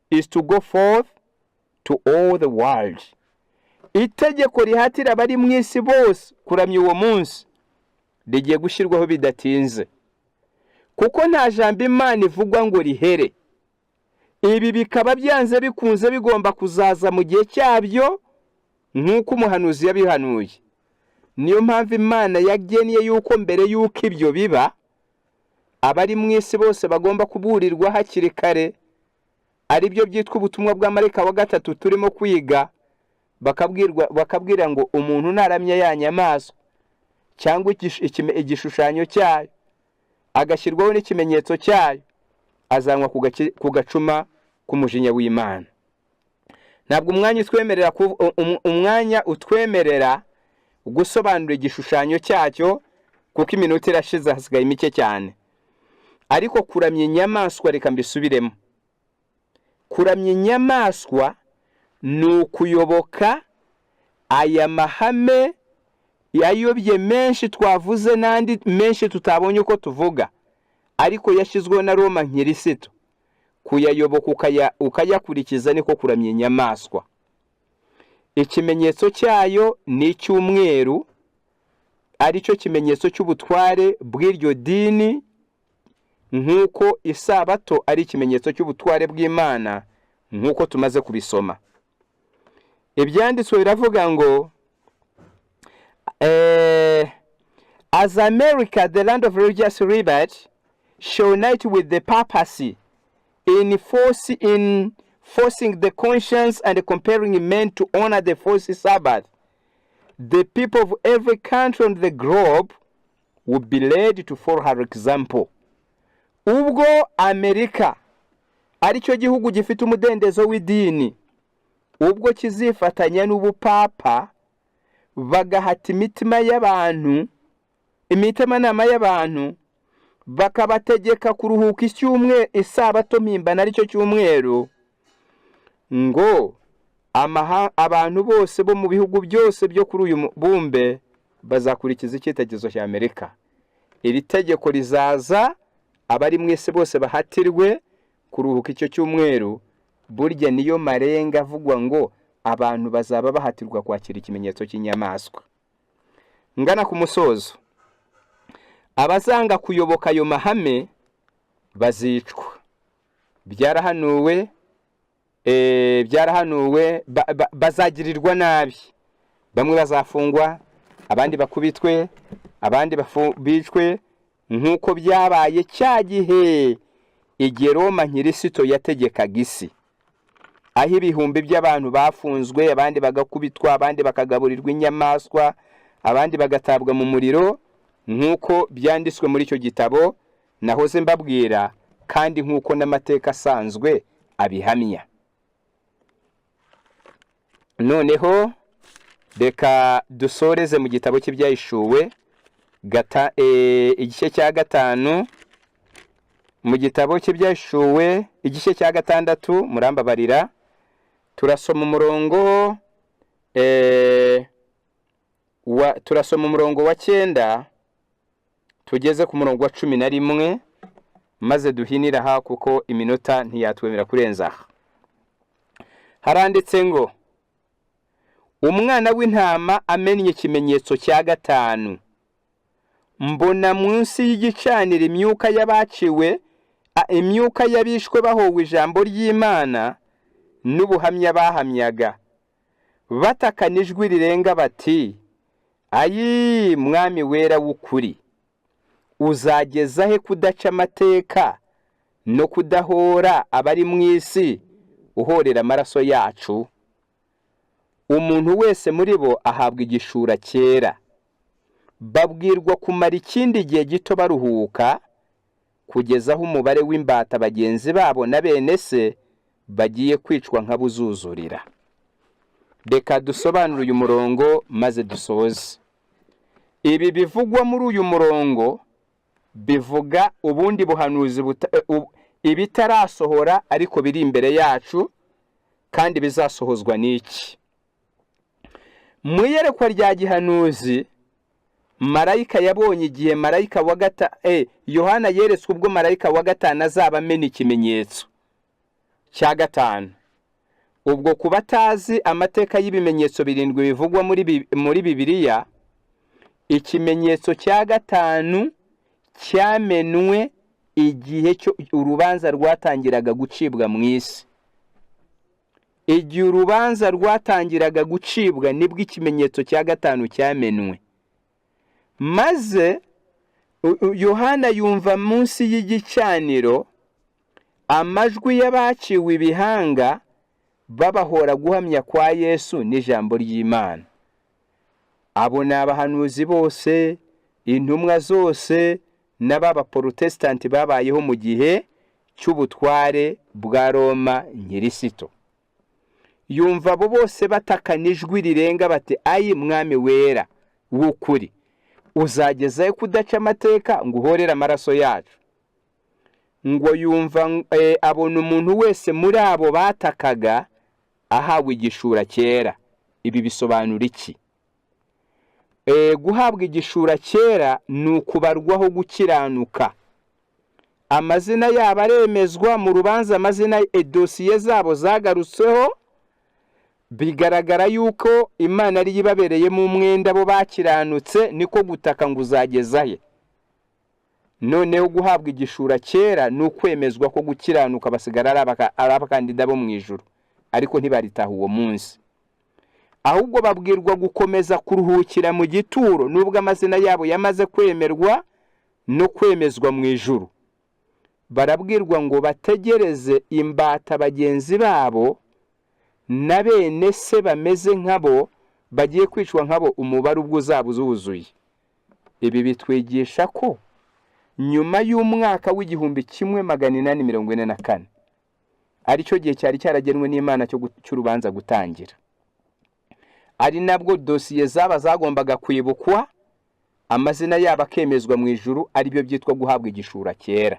is to go forth to all the world. Itegeko rihatira abari mu isi bose kuramya uwo munsi rigiye gushyirwaho bidatinze, kuko nta jambo Imana ivugwa ngo rihere. Ibi bikaba byanze bikunze bigomba kuzaza mu gihe cyabyo nk'uko umuhanuzi yabihanuye. Niyo mpamvu Imana yagennye yuko mbere y'uko ibyo biba, abari mu isi bose bagomba kuburirwa hakiri kare, aribyo byitwa ubutumwa bwa marayika wa gatatu turimo kwiga. Bakabwirwa, bakabwira ngo umuntu naramya ya nyamaswa cyangwa igishushanyo cyayo, agashyirwaho n'ikimenyetso cyayo, azanywa ku gacuma k'umujinya w'Imana. Ntabwo umwanya utwemerera gusobanura igishushanyo cyacyo, kuko iminota irashize, hasigaye mike cyane. Ariko kuramya inyamaswa, reka mbisubiremo, kuramya inyamaswa ni ukuyoboka aya mahame yayobye menshi twavuze n'andi menshi tutabonye uko tuvuga, ariko yashyizweho na Roma nkirisito. Kuyayoboka ukayakurikiza niko kuramya inyamaswa. Ikimenyetso cyayo ni icyumweru, aricyo kimenyetso cy'ubutware bw'iryo dini, nk'uko isabato ari ikimenyetso cy'ubutware bw'Imana, nk'uko tumaze kubisoma. Ibyanditswe biravuga ngo as America, the land of religious liberty, shall unite with the papacy in forcing the conscience and compelling men to honor the false Sabbath, the people of every country on the globe will be led to follow her example. Ubwo Amerika, aricyo gihugu gifite umudendezo w'idini, ubwo kizifatanya n'ubupapa bagahata imitima y'abantu, imitimanama y'abantu, bakabategeka kuruhuka icyumwe isabato mpimbano, aricyo cyumweru, ngo abantu bose bo mu bihugu byose byo kuri uyu mubumbe bazakurikiza icyitegererezo cya Amerika. Iri tegeko rizaza, abari mwese bose bahatirwe kuruhuka icyo cyumweru. Burya niyo marenga avugwa ngo abantu bazaba bahatirwa kwakira ikimenyetso cy'inyamaswa. Ngana ku musozo, abazanga kuyoboka ayo mahame bazicwa. Byarahanuwe, byarahanuwe, bazagirirwa nabi. Bamwe bazafungwa, abandi bakubitwe, abandi bicwe, nk'uko byabaye cya gihe igihe Roma nkirisito yategekaga isi, aho ibihumbi by'abantu bafunzwe, abandi bagakubitwa, abandi bakagaburirwa inyamaswa, abandi bagatabwa mu muriro, nk'uko byanditswe muri icyo gitabo nahoze mbabwira, kandi nk'uko n'amateka asanzwe abihamya. Noneho reka dusoreze mu gitabo cy'Ibyahishuwe igice cya 5, mu gitabo cy'Ibyahishuwe igice cya 6, murambabarira. Turasoma umurongo wa 9 tugeze ku murongo wa 11, maze duhinire aha kuko iminota ntiyatwemera kurenza aha. Haranditse ngo: "Umwana w'intama amennye ikimenyetso cya gatanu." Mbona munsi y'igicaniro imyuka y'abaciwe, imyuka y'abishwe bahowe ijambo ry'Imana n'ubuhamya bahamyaga, batakana ijwi rirenga bati: "Ayi Mwami wera w'ukuri, uzageza he kudaca amateka no kudahora abari mu isi uhorera amaraso yacu?" Umuntu wese muri bo ahabwa igishura cyera, babwirwa kumara ikindi gihe gito baruhuka, kugeza aho umubare w'imbata bagenzi babo na bene se bagiye kwicwa nk'abuzuzurira. Reka dusobanure uyu murongo maze dusoze. Ibi bivugwa muri uyu murongo bivuga ubundi buhanuzi, ibitarasohora ariko biri imbere yacu kandi bizasohozwa n'iki. Mu iyerekwa rya gihanuzi marayika yabonye igihe marayika wa gata, Yohana yeretswe ubwo marayika wa gatanu azaba amena ikimenyetso cya gatanu. Ubwo ku batazi amateka y'ibimenyetso birindwi bivugwa muri Bibiliya, ikimenyetso cya gatanu cyamenwe igihe cyo urubanza rwatangiraga gucibwa mu isi. Igihe urubanza rwatangiraga gucibwa nibwo ikimenyetso cya gatanu cyamenwe, maze Yohana yumva munsi y'igicaniro amajwi y'abaciwe ibihanga babahora guhamya kwa Yesu n'ijambo ry'Imana. Abo ni abahanuzi bose, intumwa zose n'abaporotesitanti babayeho mu gihe cy'ubutware bwa Roma nyirisito. Yumva abo bose batakana ijwi rirenga bati: "Ayi Mwami wera w'ukuri, uzagezayo kudaca amateka ngo uhorere amaraso yacu?" Ngo yumva abona umuntu wese muri abo batakaga ahawe igishura cyera. Ibi bisobanura iki? Guhabwa igishura cyera ni ukubarwaho gukiranuka. Amazina yabo aremezwa mu rubanza, amazina, dosiye zabo zagarutseho, bigaragara yuko Imana ariyo ibabereyemo umwenda, bo bakiranutse, niko gutaka ngo: "Uzageza he?" Noneho guhabwa igishura cyera ni ukwemezwa ko gukiranuka, basigara ari abakandida bo mu ijuru, ariko ntibaritaha uwo munsi, ahubwo babwirwa gukomeza kuruhukira mu gituro nubwo amazina yabo yamaze kwemerwa no kwemezwa mu ijuru. Barabwirwa ngo bategereze imbata bagenzi babo na bene se bameze nkabo bagiye kwicwa nkabo, umubare ubwo uzaba uzuzuye. Ibi bitwigisha ko nyuma y'umwaka w'1844, aricyo gihe cyari cyaragenwe n'Imana cy'urubanza gutangira, ari nabwo dosiye zaba zagombaga kwibukwa, amazina yabo akemezwa mu ijuru, aribyo byitwa guhabwa igishura cyera.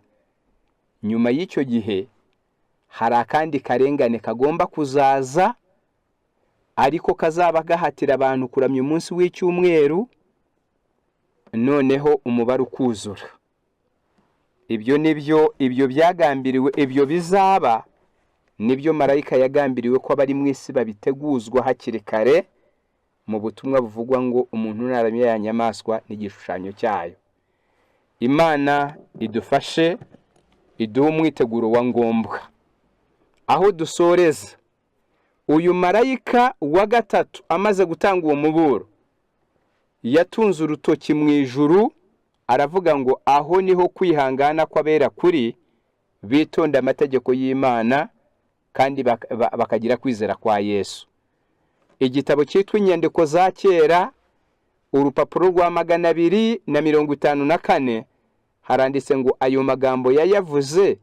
Nyuma y'icyo gihe hari akandi karengane kagomba kuzaza, ariko kazaba gahatira abantu kuramya umunsi w'icyumweru, noneho umubare ukuzura. Ibyo nibyo, ibyo byagambiriwe, ibyo bizaba nibyo marayika yagambiriwe ko abari mu isi babiteguzwa hakiri kare mu butumwa buvugwa ngo umuntu naramya ya nyamaswa n'igishushanyo cyayo. Imana idufashe, iduhe umwiteguro wa ngombwa. Aho dusoreza, uyu marayika wa gatatu amaze gutanga uwo muburo, yatunze urutoki mu ijuru aravuga ngo: "Aho niho kwihangana kw'abera kuri, bitonda amategeko y'Imana kandi bakagira kwizera kwa Yesu." Igitabo cyitwa Inyandiko za Kera, urupapuro rwa 254, haranditse ngo ayo magambo yayavuze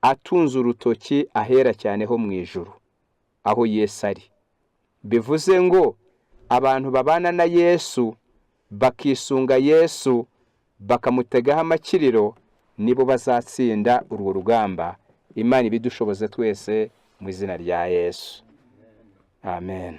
atunze urutoki ahera cyane ho mu ijuru aho Yesu ari. Bivuze ngo abantu babana na Yesu, bakisunga Yesu, bakamutegaho amakiriro, nibo bazatsinda urwo rugamba. Imana ibidushoboze twese mu izina rya Yesu, amen.